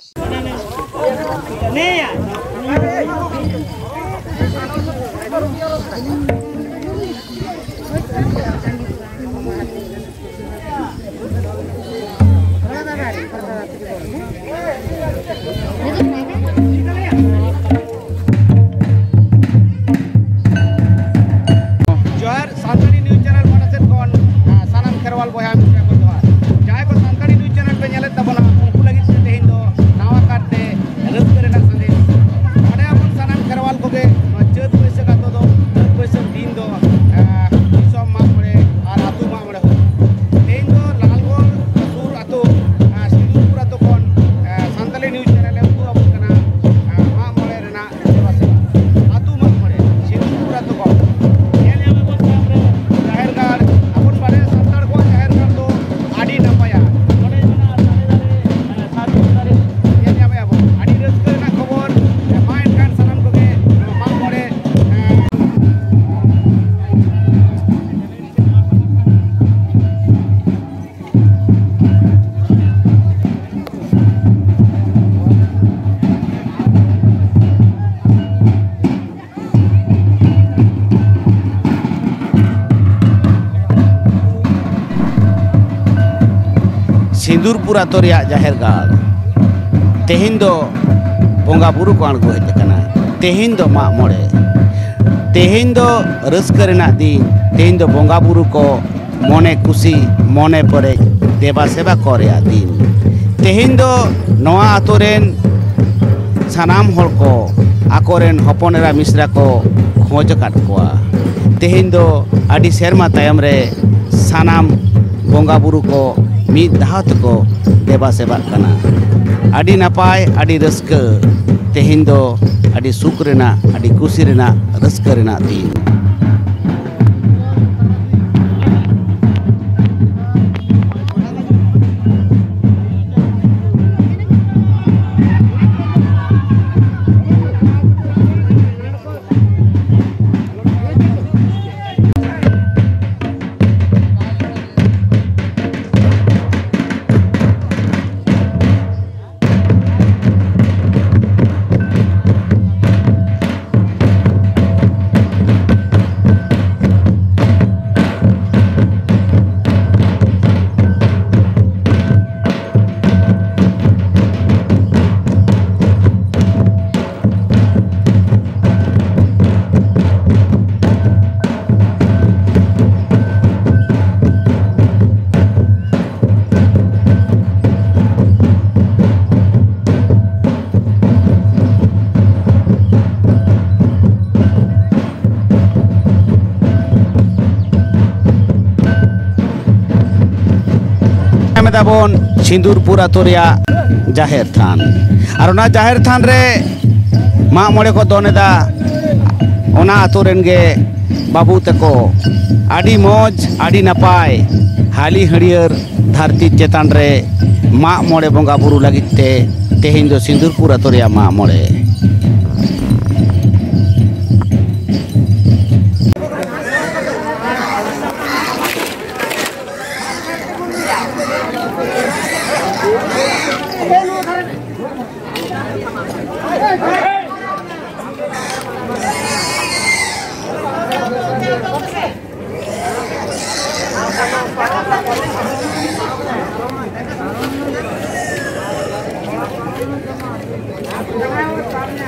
ᱡᱚᱦᱟᱨ, ᱥᱟᱱᱛᱟᱲᱤ ᱱᱤᱭᱩᱡᱽ ᱪᱮᱱᱮᱞ ᱯᱟᱦᱴᱟ ᱥᱮᱫ ᱠᱷᱚᱱ, ᱟᱸ, ᱥᱟᱱᱟᱢ ᱠᱷᱮᱨᱣᱟᱞ ᱵᱚᱭᱦᱟ ᱢᱤᱥᱨᱟ ᱠᱚ ᱡᱚᱦᱟᱨ᱾ ᱡᱟᱦᱟᱸᱭ ᱠᱚ ᱥᱟᱱᱛᱟᱲᱤ ᱱᱤᱭᱩᱡᱽ ᱪᱮᱱᱮᱞ ᱯᱮ ᱧᱮᱞᱮᱫ ᱛᱟᱵᱚᱱᱟ, ᱩᱱᱠᱩ ᱞᱟᱹᱜᱤᱫ ᱛᱮ ᱛᱮᱦᱮᱧ ᱫᱚ ᱱᱟᱣᱟ ᱠᱟᱨᱛᱮ ᱨᱟᱹᱥᱠᱟᱹ ᱨᱮᱱᱟᱜ ᱥᱟᱸᱫᱮᱥ᱾ ᱱᱚᱰᱮ ᱟᱵᱚ ᱥᱟᱱᱟᱢ ᱠᱷᱮᱨᱣᱟᱞ ᱠᱚᱜᱮ ᱱᱚᱣᱟ ᱪᱟᱹᱛ ᱵᱟᱹᱭᱥᱟᱹᱠᱷ ᱟᱛᱳ ᱫᱚ, ᱪᱟᱹᱛ ᱵᱟᱹᱭᱥᱟᱹᱠᱷ ᱫᱤᱱ ᱫᱚ, ᱟᱸ, ᱫᱤᱥᱚᱢ ᱢᱟᱜ ᱢᱚᱬᱮ ᱟᱨ ᱟᱹᱛᱩ ᱢᱟᱜ ᱢᱚᱬᱮ ᱦᱩᱭᱩᱜᱼᱟ᱾ ᱛᱮᱦᱮᱧ ᱫᱚ ᱞᱟᱞᱜᱚᱲ ᱥᱩᱨ ᱟᱛᱳ, ᱟᱸ, ᱥᱤᱸᱫᱩᱨᱯᱩᱨ ᱟᱛᱳ ᱠᱷᱚᱱ, ᱟᱸ, ᱥᱟᱱᱛᱟᱲᱤ ᱱᱤᱭᱩᱡᱽ ᱪᱮᱱᱮᱞ ᱮ ᱩᱫᱩᱜ ᱟᱵᱚᱱ ᱠᱟᱱᱟ, ᱟᱸ, ᱢᱟᱜ ᱢᱚᱬᱮ ᱨᱮᱱᱟᱜ ᱫᱮᱵᱟ ᱥᱮᱵᱟ᱾ ᱟᱹᱛᱩ ᱢᱟᱜ ᱢᱚᱬᱮ, ᱥᱤᱸᱫᱩᱨᱯᱩᱨ ᱟᱹᱛᱩ ᱠᱚ᱾ ᱧᱮᱞ ᱧᱟᱢ ᱟᱵᱚᱱ ᱥᱟᱢᱱᱮ ᱨᱮ ᱡᱟᱦᱮᱨ ᱜᱟᱲ᱾ ᱟᱵᱚᱱ ᱵᱟᱲᱟᱭᱟ ᱥᱟᱱᱛᱟᱲ ᱠᱚᱣᱟᱜ ᱡᱟᱦᱮᱨ ᱜᱟᱲ ᱫᱚ ᱟᱹᱰᱤ ᱱᱟᱯᱟᱭᱟ᱾ ᱱᱚᱰᱮ ᱢᱮᱱᱟᱜᱼᱟ ᱛᱟᱞᱮ ᱫᱟᱨᱮ, ᱮ, ᱥᱟᱨᱡᱚᱢ ᱫᱟᱨᱮ᱾ ᱧᱮᱞ ᱧᱟᱢᱮᱫᱼᱟ ᱵᱚᱱ᱾ ᱟᱹᱰᱤ ᱨᱟᱹᱥᱠᱟᱹ ᱨᱮᱱᱟᱜ ᱠᱷᱚᱵᱚᱨ᱾ ᱢᱟ ᱮᱱᱠᱷᱟᱱ ᱥᱟᱱᱟᱢ ᱠᱚᱜᱮ ᱱᱚᱣᱟ ᱢᱟᱜ ᱢᱚᱬᱮ, ᱮ, ᱥᱤᱸᱫᱩᱨᱯᱩᱨ ᱟᱛᱳ ᱨᱮᱭᱟᱜ ᱡᱟᱦᱮᱨ ᱜᱟᱲ᱾ ᱛᱮᱦᱮᱧ ᱫᱚ ᱵᱚᱸᱜᱟ ᱵᱩᱨᱩ ᱠᱚ ᱟᱬᱜᱚ ᱦᱮᱡ ᱟᱠᱟᱱᱟ᱾ ᱛᱮᱦᱮᱧ ᱫᱚ ᱢᱟᱜ ᱢᱚᱬᱮ᱾ ᱛᱮᱦᱮᱧ ᱫᱚ ᱨᱟᱹᱥᱠᱟᱹ ᱨᱮᱱᱟᱜ ᱫᱤᱱ, ᱛᱮᱦᱮᱧ ᱫᱚ ᱵᱚᱸᱜᱟ ᱵᱩᱨᱩ ᱠᱚ ᱢᱚᱱᱮ ᱠᱩᱥᱤ, ᱢᱚᱱᱮ ᱯᱮᱨᱮᱡ ᱫᱮᱵᱟ ᱥᱮᱵᱟ ᱠᱚ ᱨᱮᱭᱟᱜ ᱫᱤᱱ᱾ ᱛᱮᱦᱮᱧ ᱫᱚ ᱱᱚᱣᱟ ᱟᱛᱳ ᱨᱮᱱ ᱥᱟᱱᱟᱢ ᱦᱚᱲ ᱠᱚ ᱟᱠᱚᱨᱮᱱ ᱦᱚᱯᱚᱱ ᱮᱨᱟ ᱢᱤᱥᱨᱟ ᱠᱚ ᱠᱷᱚᱡᱽ ᱟᱠᱟᱫ ᱠᱚᱣᱟ᱾ ᱛᱮᱦᱮᱧ ᱫᱚ ᱟᱹᱰᱤ ᱥᱮᱨᱢᱟ ᱛᱟᱭᱚᱢ ᱨᱮ ᱥᱟᱱᱟᱢ ᱵᱚᱸᱜᱟ ᱵᱩᱨᱩ ᱠᱚ ᱢᱤᱫ ᱫᱷᱟᱣ ᱛᱮᱠᱚ ᱫᱮᱵᱟ ᱥᱮᱵᱟᱜ ᱠᱟᱱᱟ᱾ ᱟᱹᱰᱤ ᱱᱟᱯᱟᱭ, ᱟᱹᱰᱤ ᱨᱟᱹᱥᱠᱟᱹ᱾ ᱛᱮᱦᱮᱧ ᱫᱚ ᱟᱹᱰᱤ ᱥᱩᱠ ᱨᱮᱱᱟᱜ, ᱟᱹᱰᱤ ᱠᱩᱥᱤ ᱨᱮᱱᱟᱜ, ᱨᱟᱹᱥᱠᱟᱹ ᱨᱮᱱᱟᱜ ᱫᱤᱱ᱾ ᱧᱟᱢ ᱮᱫᱟ ᱵᱚᱱ ᱥᱤᱸᱫᱩᱨᱯᱩᱨ ᱟᱛᱳ ᱨᱮᱭᱟᱜ ᱡᱟᱦᱮᱨ ᱛᱷᱟᱱ᱾ ᱟᱨ ᱚᱱᱟ ᱡᱟᱦᱮᱨ ᱛᱷᱟᱱ ᱨᱮ ᱢᱟᱜ ᱢᱚᱬᱮ ᱠᱚ ᱫᱚᱱ ᱮᱫᱟ, ᱚᱱᱟ ᱟᱛᱳ ᱨᱮᱱ ᱜᱮ ᱵᱟᱹᱵᱩ ᱛᱟᱠᱚ᱾ ᱟᱹᱰᱤ ᱢᱚᱡᱽ, ᱟᱹᱰᱤ ᱱᱟᱯᱟᱭ, ᱦᱟᱹᱞᱤ ᱦᱟᱹᱲᱭᱟᱹᱨ ᱫᱷᱟᱹᱨᱛᱤ ᱪᱮᱛᱟᱱ ᱨᱮ ᱢᱟᱜ ᱢᱚᱬᱮ ᱵᱚᱸᱜᱟ ᱵᱩᱨᱩ ᱞᱟᱹᱜᱤᱫ ᱛᱮ ᱛᱮᱦᱮᱧ ᱫᱚ ᱥᱤᱸᱫᱩᱨᱯᱩᱨ ᱟᱛᱳ ᱨᱮᱭᱟᱜ ᱢᱟᱜ ᱢᱚᱬᱮ᱾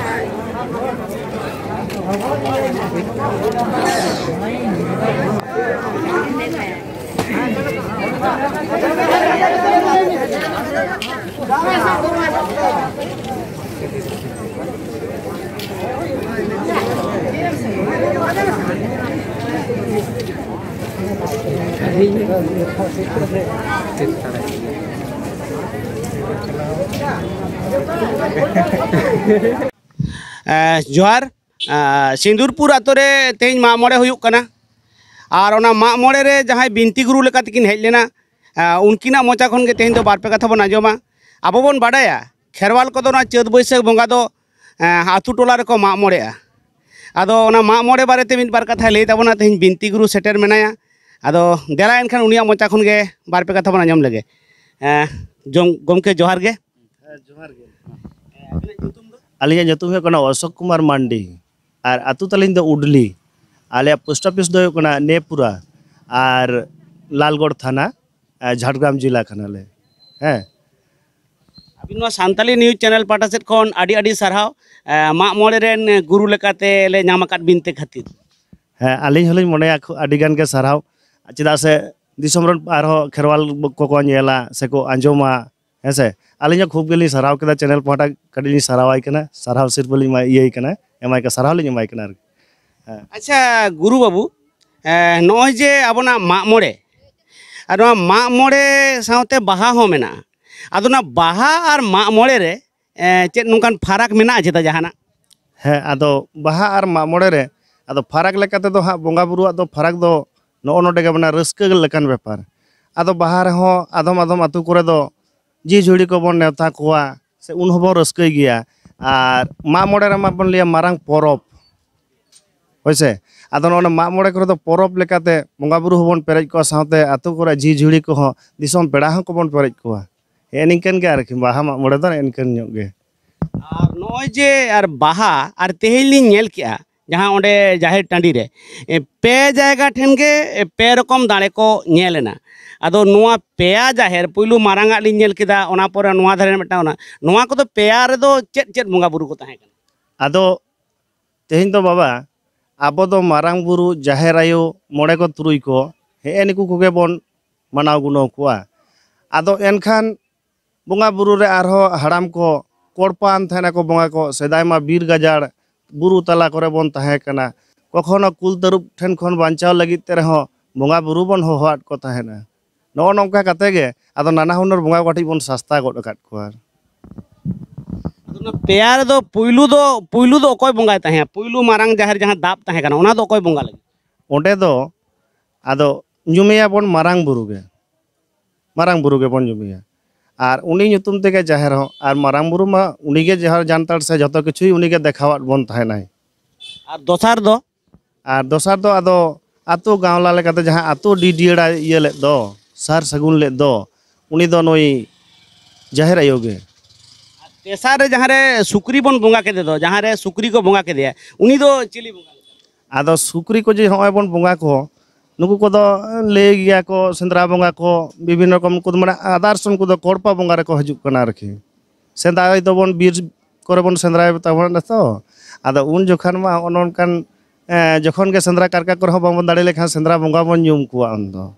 ᱮ, ᱡᱚᱦᱟᱨ᱾ ᱮ, ᱥᱤᱸᱫᱩᱨᱯᱩᱨ ᱟᱛᱳ ᱨᱮ ᱛᱮᱦᱮᱧ ᱢᱟᱜ ᱢᱚᱬᱮ ᱦᱩᱭᱩᱜ ᱠᱟᱱᱟ᱾ ᱟᱨ ᱚᱱᱟ ᱢᱟᱜ ᱢᱚᱬᱮ ᱨᱮ ᱡᱟᱦᱟᱸᱭ ᱵᱤᱱᱛᱤ ᱜᱩᱨᱩ ᱞᱮᱠᱟ ᱛᱮᱠᱤᱱ ᱦᱮᱡ ᱞᱮᱱᱟ, ᱮ, ᱩᱱᱠᱤᱱᱟᱜ ᱢᱚᱪᱟ ᱠᱷᱚᱱ ᱜᱮ ᱛᱮᱦᱮᱧ ᱫᱚ ᱵᱟᱨ ᱯᱮ ᱠᱟᱛᱷᱟ ᱵᱚᱱ ᱟᱸᱡᱚᱢᱟ᱾ ᱟᱵᱚ ᱵᱚᱱ ᱵᱟᱰᱟᱭᱟ, ᱠᱷᱮᱨᱣᱟᱞ ᱠᱚᱫᱚ ᱚᱱᱟ ᱪᱟᱹᱛ ᱵᱟᱹᱭᱥᱟᱹᱠᱷ ᱵᱚᱸᱜᱟ ᱫᱚ, ᱮ, ᱟᱛᱳ ᱴᱚᱞᱟ ᱨᱮᱠᱚ ᱢᱟᱜ ᱢᱚᱬᱮᱜᱼᱟ᱾ ᱟᱫᱚ ᱚᱱᱟ ᱢᱟᱜ ᱢᱚᱬᱮ ᱵᱟᱨᱮᱛᱮ ᱢᱤᱫ ᱵᱟᱨ ᱠᱟᱛᱷᱟᱭ ᱞᱟᱹᱭ ᱛᱟᱵᱚᱱᱟ᱾ ᱛᱮᱦᱮᱧ ᱵᱤᱱᱛᱤ ᱜᱩᱨᱩ ᱥᱮᱴᱮᱨ ᱢᱮᱱᱟᱭᱟ᱾ ᱟᱫᱚ ᱫᱮᱞᱟ ᱮᱱᱠᱷᱟᱱ ᱩᱱᱤᱭᱟᱜ ᱢᱚᱪᱟ ᱠᱷᱚᱱ ᱜᱮ ᱵᱟᱨ ᱯᱮ ᱠᱟᱛᱷᱟ ᱵᱚᱱ ᱟᱸᱡᱚᱢ ᱞᱮᱜᱮ᱾ ᱮ, ᱡᱚᱢ-, ᱜᱚᱢᱠᱮ, ᱡᱚᱦᱟᱨ ᱜᱮ᱾ ᱦᱮᱸ, ᱡᱚᱦᱟᱨ ᱜᱮ᱾ ᱟᱹᱞᱤᱧᱟᱜ ᱧᱩᱛᱩᱢ ᱦᱩᱭᱩᱜ ᱠᱟᱱᱟ ᱚᱥᱳᱠ ᱠᱩᱢᱟᱨ ᱢᱟᱱᱰᱤ᱾ ᱟᱨ ᱟᱹᱛᱩ ᱛᱟᱹᱞᱤᱧ ᱫᱚ ᱩᱰᱞᱤ᱾ ᱟᱞᱮᱭᱟᱜ ᱯᱳᱥᱴ ᱚᱯᱷᱤᱥ ᱫᱚ ᱦᱩᱭᱩᱜ ᱠᱟᱱᱟ ᱱᱮᱯᱩᱨᱟ ᱟᱨ ᱞᱟᱞᱜᱚᱲ ᱛᱷᱟᱱᱟ, ᱟᱨ ᱡᱷᱟᱲᱜᱨᱟᱢ ᱡᱮᱞᱟ ᱠᱟᱱᱟᱞᱮ᱾ ᱦᱮᱸ᱾ ᱟᱹᱵᱤᱱ ᱱᱚᱣᱟ ᱥᱟᱱᱛᱟᱞᱤ ᱱᱤᱭᱩᱡᱽ ᱪᱮᱱᱮᱞ ᱯᱟᱦᱴᱟ ᱥᱮᱫ ᱠᱷᱚᱱ ᱟᱹᱰᱤ ᱟᱹᱰᱤ ᱥᱟᱨᱦᱟᱣ, ᱮ, ᱢᱟᱜ ᱢᱚᱬᱮ ᱨᱮᱱ ᱜᱩᱨᱩ ᱞᱮᱠᱟᱛᱮ ᱞᱮ ᱧᱟᱢ ᱟᱠᱟᱫ ᱵᱤᱱ ᱛᱮ ᱠᱷᱟᱹᱛᱤᱨ᱾ ᱦᱮᱸ, ᱟᱹᱞᱤᱧ ᱦᱚᱸᱞᱤᱧ ᱢᱚᱱᱮᱭᱟ ᱠᱷᱩ-, ᱟᱹᱰᱤ ᱜᱟᱱ ᱜᱮ ᱥᱟᱨᱦᱟᱣ, ᱪᱮᱫᱟᱜ ᱥᱮ ᱫᱤᱥᱚᱢ ᱨᱮᱱ ᱟᱨᱦᱚᱸ ᱠᱷᱮᱨᱣᱟᱞ ᱠᱚᱠᱚ ᱧᱮᱞᱟ ᱥᱮᱠᱚ ᱟᱸᱡᱚᱢᱟ᱾ ᱦᱮᱸ ᱥᱮ, ᱟᱹᱞᱤᱧ ᱦᱚᱸ ᱠᱷᱩᱵ ᱜᱮᱞᱤᱧ ᱥᱟᱨᱦᱟᱣ ᱠᱮᱫᱟ ᱪᱮᱱᱮᱞ ᱯᱟᱦᱴᱟ, ᱠᱟᱹᱴᱤᱡ ᱞᱤᱧ ᱥᱟᱨᱦᱟᱣᱟᱭ ᱠᱟᱱᱟ, ᱥᱟᱨᱦᱟᱣ ᱥᱤᱨᱯᱟᱹ ᱞᱤᱧ ᱮᱢᱟᱭ, ᱤᱭᱟᱹᱭ ᱠᱟᱱᱟ, ᱮᱢᱟᱭ ᱠᱟᱱᱟ, ᱥᱟᱨᱦᱟᱣ ᱞᱤᱧ ᱮᱢᱟᱭ ᱠᱟᱱᱟ ᱟᱨᱠᱤ᱾ ᱦᱮᱸ᱾ ᱟᱪᱪᱷᱟ ᱜᱩᱨᱩ ᱵᱟᱹᱵᱩ, ᱮ, ᱱᱚᱜᱼᱚᱭ ᱡᱮ ᱟᱵᱚᱱᱟᱜ ᱢᱟᱜ ᱢᱚᱬᱮ, ᱟᱨ ᱱᱚᱣᱟ ᱢᱟᱜ ᱢᱚᱬᱮ ᱥᱟᱶᱛᱮ ᱵᱟᱦᱟ ᱦᱚᱸ ᱢᱮᱱᱟᱜᱼᱟ, ᱟᱫᱚ ᱚᱱᱟ ᱵᱟᱦᱟ ᱟᱨ ᱢᱟᱜ ᱢᱚᱬᱮ ᱨᱮ, ᱮ, ᱪᱮᱫ ᱱᱚᱝᱠᱟᱱ ᱯᱷᱟᱨᱟᱠ ᱢᱮᱱᱟᱜᱼᱟ ᱪᱮᱫᱟ ᱡᱟᱦᱟᱱᱟᱜ? ᱦᱮᱸ, ᱟᱫᱚ ᱵᱟᱦᱟ ᱟᱨ ᱢᱟᱜ ᱢᱚᱬᱮ ᱨᱮ ᱟᱫᱚ ᱯᱷᱟᱨᱟᱠ ᱞᱮᱠᱟ ᱛᱮᱫᱚ ᱦᱟᱸᱜ ᱵᱚᱸᱜᱟ ᱵᱩᱨᱩᱣᱟᱜ ᱫᱚ ᱯᱷᱟᱨᱟᱠ ᱫᱚ ᱱᱚᱜᱼᱚ ᱱᱚᱰᱮ ᱜᱮ ᱢᱮᱱᱟᱜᱼᱟ, ᱨᱟᱹᱥᱠᱟᱹ ᱞᱮᱠᱟᱱ ᱵᱮᱯᱟᱨ᱾ ᱟᱫᱚ ᱵᱟᱦᱟ ᱨᱮᱦᱚᱸ ᱟᱫᱚᱢ ᱟᱫᱚᱢ ᱟᱹᱛᱩ ᱠᱚᱨᱮ ᱫᱚ ᱡᱤ ᱡᱷᱩᱲᱤ ᱠᱚᱵᱚᱱ ᱱᱮᱣᱛᱟ ᱠᱚᱣᱟ, ᱥᱮ ᱩᱱ ᱦᱚᱸᱵᱚᱱ ᱨᱟᱹᱥᱠᱟᱹᱭ ᱜᱮᱭᱟ᱾ ᱟᱨ ᱢᱟᱜ ᱢᱚᱬᱮ ᱨᱮᱢᱟ ᱵᱚᱱ ᱞᱟᱹᱭᱟ ᱢᱟᱨᱟᱝ ᱯᱚᱨᱚᱵᱽ, ᱦᱳᱭ ᱥᱮ᱾ ᱟᱫᱚ ᱱᱚᱜᱼᱚ ᱱᱟ ᱢᱟᱜ ᱢᱚᱬᱮ ᱠᱚᱨᱮ ᱫᱚ ᱯᱚᱨᱚᱵᱽ ᱞᱮᱠᱟᱛᱮ ᱵᱚᱸᱜᱟ ᱵᱩᱨᱩ ᱦᱚᱸᱵᱚᱱ ᱯᱮᱨᱮᱡ ᱠᱚᱣᱟ, ᱥᱟᱶᱛᱮ ᱟᱹᱛᱩ ᱠᱚᱨᱮ ᱡᱤ ᱡᱷᱩᱲᱤ ᱠᱚᱦᱚᱸ ᱫᱤᱥᱚᱢ ᱯᱮᱲᱟ ᱦᱚᱸ ᱠᱚᱵᱚᱱ ᱯᱮᱨᱮᱡ ᱠᱚᱣᱟ᱾ ᱦᱮᱸ, ᱱᱤᱝᱠᱟᱹᱱ ᱜᱮ ᱟᱨᱠᱤ, ᱵᱟᱦᱟ ᱢᱟᱜ ᱢᱚᱬᱮ ᱫᱚ ᱱᱤᱝᱠᱟᱹᱱ ᱧᱚᱜ ᱜᱮ᱾ ᱟᱨ ᱱᱚᱜᱼᱚᱭ ᱡᱮ ᱟᱨ ᱵᱟᱦᱟ, ᱟᱨ ᱛᱮᱦᱮᱧ ᱞᱤᱧ ᱧᱮᱞ ᱠᱮᱜᱼᱟ ᱡᱟᱦᱟᱸ ᱚᱸᱰᱮ ᱡᱟᱦᱮᱨ ᱴᱟᱺᱰᱤ ᱨᱮ, ᱮ, ᱯᱮ ᱡᱟᱭᱜᱟ ᱴᱷᱮᱱ ᱜᱮ, ᱮ, ᱯᱮ ᱨᱚᱠᱚᱢ ᱫᱟᱲᱮ ᱠᱚ ᱧᱮᱞ ᱮᱱᱟ᱾ ᱟᱫᱚ ᱱᱚᱣᱟ ᱯᱮᱭᱟ ᱡᱟᱦᱮᱨ, ᱯᱩᱭᱞᱩ ᱢᱟᱨᱟᱝ ᱟᱜ ᱞᱤᱧ ᱧᱮᱞ ᱠᱮᱫᱟ, ᱚᱱᱟ ᱯᱚᱨᱮ ᱱᱚᱣᱟ ᱫᱷᱟᱨᱮ ᱨᱮ ᱢᱤᱫᱴᱟᱝ, ᱚᱱᱟ, ᱱᱚᱣᱟ ᱠᱚᱫᱚ ᱯᱮᱭᱟ ᱨᱮᱫᱚ ᱪᱮᱫ ᱪᱮᱫ ᱵᱚᱸᱜᱟ ᱵᱩᱨᱩ ᱠᱚ ᱛᱟᱦᱮᱸ ᱠᱟᱱᱟ? ᱟᱫᱚ ᱛᱮᱦᱮᱧ ᱫᱚ ᱵᱟᱵᱟ, ᱟᱵᱚ ᱫᱚ ᱢᱟᱨᱟᱝ ᱵᱩᱨᱩ, ᱡᱟᱦᱮᱨ ᱟᱭᱳ, ᱢᱚᱬᱮ ᱠᱚ ᱛᱩᱨᱩᱭ ᱠᱚ, ᱦᱮᱸᱜᱼᱮ ᱱᱩᱠᱩ ᱠᱚᱜᱮ ᱵᱚᱱ ᱢᱟᱱᱟᱣ ᱜᱩᱱᱟᱹᱣ ᱠᱚᱣᱟ᱾ ᱟᱫᱚ ᱮᱱᱠᱷᱟᱱ ᱵᱚᱸᱜᱟ ᱵᱩᱨᱩ ᱨᱮ ᱟᱨᱦᱚᱸ ᱦᱟᱲᱟᱢ ᱠᱚ ᱠᱚᱲᱯᱟᱱ ᱛᱟᱦᱮᱱᱟᱠᱚ ᱵᱚᱸᱜᱟ ᱠᱚ, ᱥᱮᱫᱟᱭ ᱢᱟ ᱵᱤᱨ ᱜᱟᱡᱟᱲ ᱵᱩᱨᱩ ᱛᱟᱞᱟ ᱠᱚᱨᱮ ᱵᱚᱱ ᱛᱟᱦᱮᱸ ᱠᱟᱱᱟ, ᱠᱚᱠᱷᱚᱱᱳ ᱠᱩᱞ ᱛᱟᱹᱨᱩᱵ ᱴᱷᱮᱱ ᱠᱷᱚᱱ ᱵᱟᱧᱪᱟᱣ ᱞᱟᱹᱜᱤᱫ ᱛᱮ ᱨᱮᱦᱚᱸ ᱵᱚᱸᱜᱟ ᱵᱩᱨᱩ ᱵᱚᱱ ᱦᱚᱦᱚᱣᱟᱫ ᱠᱚ ᱛᱟᱦᱮᱱᱟ᱾ ᱱᱚᱜᱼᱚ ᱱᱚᱝᱠᱟ ᱠᱟᱛᱮ ᱜᱮ ᱟᱫᱚ ᱱᱟᱱᱟ ᱦᱩᱱᱟᱹᱨ ᱵᱚᱸᱜᱟ ᱠᱚ ᱠᱟᱹᱴᱤᱡ ᱵᱚᱱ ᱥᱟᱥᱛᱟ ᱜᱚᱫ ᱟᱠᱟᱫ ᱠᱚᱣᱟ᱾ ᱟᱫᱚ ᱚᱱᱟ ᱯᱮᱭᱟ ᱨᱮᱫᱚ ᱯᱩᱭᱞᱩ ᱫᱚ ᱯᱩᱭᱞᱩ ᱫᱚ ᱚᱠᱚᱭ ᱵᱚᱸᱜᱟᱭ ᱛᱟᱦᱮᱸᱫ? ᱯᱩᱭᱞᱩ ᱢᱟᱨᱟᱝ ᱡᱟᱦᱮᱨ ᱡᱟᱦᱟᱸ ᱫᱟᱵ ᱛᱟᱦᱮᱸ ᱠᱟᱱᱟ, ᱚᱱᱟ ᱫᱚ ᱚᱠᱚᱭ ᱵᱚᱸᱜᱟ ᱞᱟᱹᱜᱤᱫ? ᱚᱸᱰᱮ ᱫᱚ ᱟᱫᱚ ᱧᱩᱢᱮᱭᱟᱵᱚᱱ ᱢᱟᱨᱟᱝ ᱵᱩᱨᱩ ᱜᱮ, ᱢᱟᱨᱟᱝ ᱵᱩᱨᱩ ᱜᱮᱵᱚᱱ ᱧᱩᱢᱮᱭᱟ᱾ ᱟᱨ ᱩᱱᱤ ᱧᱩᱛᱩᱢ ᱛᱮᱜᱮ ᱡᱟᱦᱮᱨ ᱦᱚᱸ, ᱟᱨ ᱢᱟᱨᱟᱝ ᱵᱩᱨᱩ ᱢᱟ ᱩᱱᱤᱜᱮ ᱡᱟᱦᱟᱸ ᱡᱟᱱᱛᱟᱲ ᱥᱮ ᱡᱷᱚᱛᱚ ᱠᱤᱪᱷᱩᱭ ᱩᱱᱤᱜᱮ ᱫᱮᱠᱷᱟᱣᱟᱫ ᱵᱚᱱ ᱛᱟᱦᱮᱱᱟᱭ᱾ ᱟᱨ ᱫᱚᱥᱟᱨ ᱫᱚ? ᱟᱨ ᱫᱚᱥᱟᱨ ᱫᱚ ᱟᱫᱚ ᱟᱛᱳ ᱜᱟᱶᱞᱟ ᱞᱮᱠᱟᱛᱮ ᱡᱟᱦᱟᱸ ᱟᱛᱳ ᱰᱤᱰᱤᱭᱟᱹᱲᱟ ᱤᱭᱟᱹ ᱞᱮᱫ ᱫᱚ, ᱥᱟᱨ ᱥᱟᱹᱜᱩᱱ ᱞᱮᱫ ᱫᱚ, ᱩᱱᱤ ᱫᱚ ᱱᱩᱭ ᱡᱟᱦᱮᱨ ᱟᱭᱳ ᱜᱮ᱾ ᱛᱮᱥᱟᱨ ᱨᱮ ᱡᱟᱦᱟᱸ ᱨᱮ ᱥᱩᱠᱨᱤ ᱵᱚᱱ ᱵᱚᱸᱜᱟ ᱠᱮᱫᱮ ᱫᱚ, ᱡᱟᱦᱟᱸ ᱨᱮ ᱥᱩᱠᱨᱤ ᱠᱚ ᱵᱚᱸᱜᱟ ᱠᱮᱫᱮᱭᱟ, ᱩᱱᱤ ᱫᱚ ᱪᱤᱞᱤ ᱵᱚᱸᱜᱟ ᱞᱮᱠᱟ? ᱟᱫᱚ ᱥᱩᱠᱨᱤ ᱠᱚ ᱡᱮ ᱱᱚᱜᱼᱚᱭ ᱵᱚᱱ ᱵᱚᱸᱜᱟ ᱠᱚ, ᱱᱩᱠᱩ ᱠᱚᱫᱚ ᱞᱟᱹᱭ ᱜᱮᱭᱟ ᱠᱚ ᱥᱮᱸᱫᱽᱨᱟ ᱵᱚᱸᱜᱟ ᱠᱚ, ᱵᱤᱵᱷᱤᱱᱱᱚ ᱨᱚᱠᱚᱢ ᱩᱱᱠᱩ ᱫᱚ ᱢᱟᱱᱮ ᱟᱫᱟᱨᱥ ᱩᱱᱠᱩ ᱫᱚ ᱠᱚᱲᱯᱟ ᱵᱚᱸᱜᱟ ᱨᱮᱠᱚ ᱦᱤᱡᱩᱜ ᱠᱟᱱᱟ ᱟᱨᱠᱤ᱾ ᱥᱮᱸᱫᱽᱨᱟ ᱫᱚᱵᱚᱱ ᱵᱤᱨ ᱠᱚᱨᱮ ᱵᱚᱱ ᱥᱮᱸᱫᱽᱨᱟᱭ ᱛᱟᱵᱚᱱᱟ ᱛᱚ, ᱟᱫᱚ ᱩᱱ ᱡᱚᱠᱷᱚᱱ ᱢᱟ ᱱᱚᱜᱼᱚ ᱱᱚᱝᱠᱟᱱ ᱮᱸ, ᱡᱚᱠᱷᱚᱱ ᱜᱮ ᱥᱮᱸᱫᱽᱨᱟ ᱠᱟᱨᱠᱟ ᱠᱚᱨᱮ ᱦᱚᱸ ᱵᱟᱵᱚᱱ ᱫᱟᱲᱮ ᱞᱮᱠᱷᱟᱱ ᱥᱮᱸᱫᱽᱨᱟ ᱵᱚᱸᱜᱟ ᱵᱚᱱ ᱧᱩᱢ ᱠᱚᱣᱟ ᱩᱱᱫᱚ,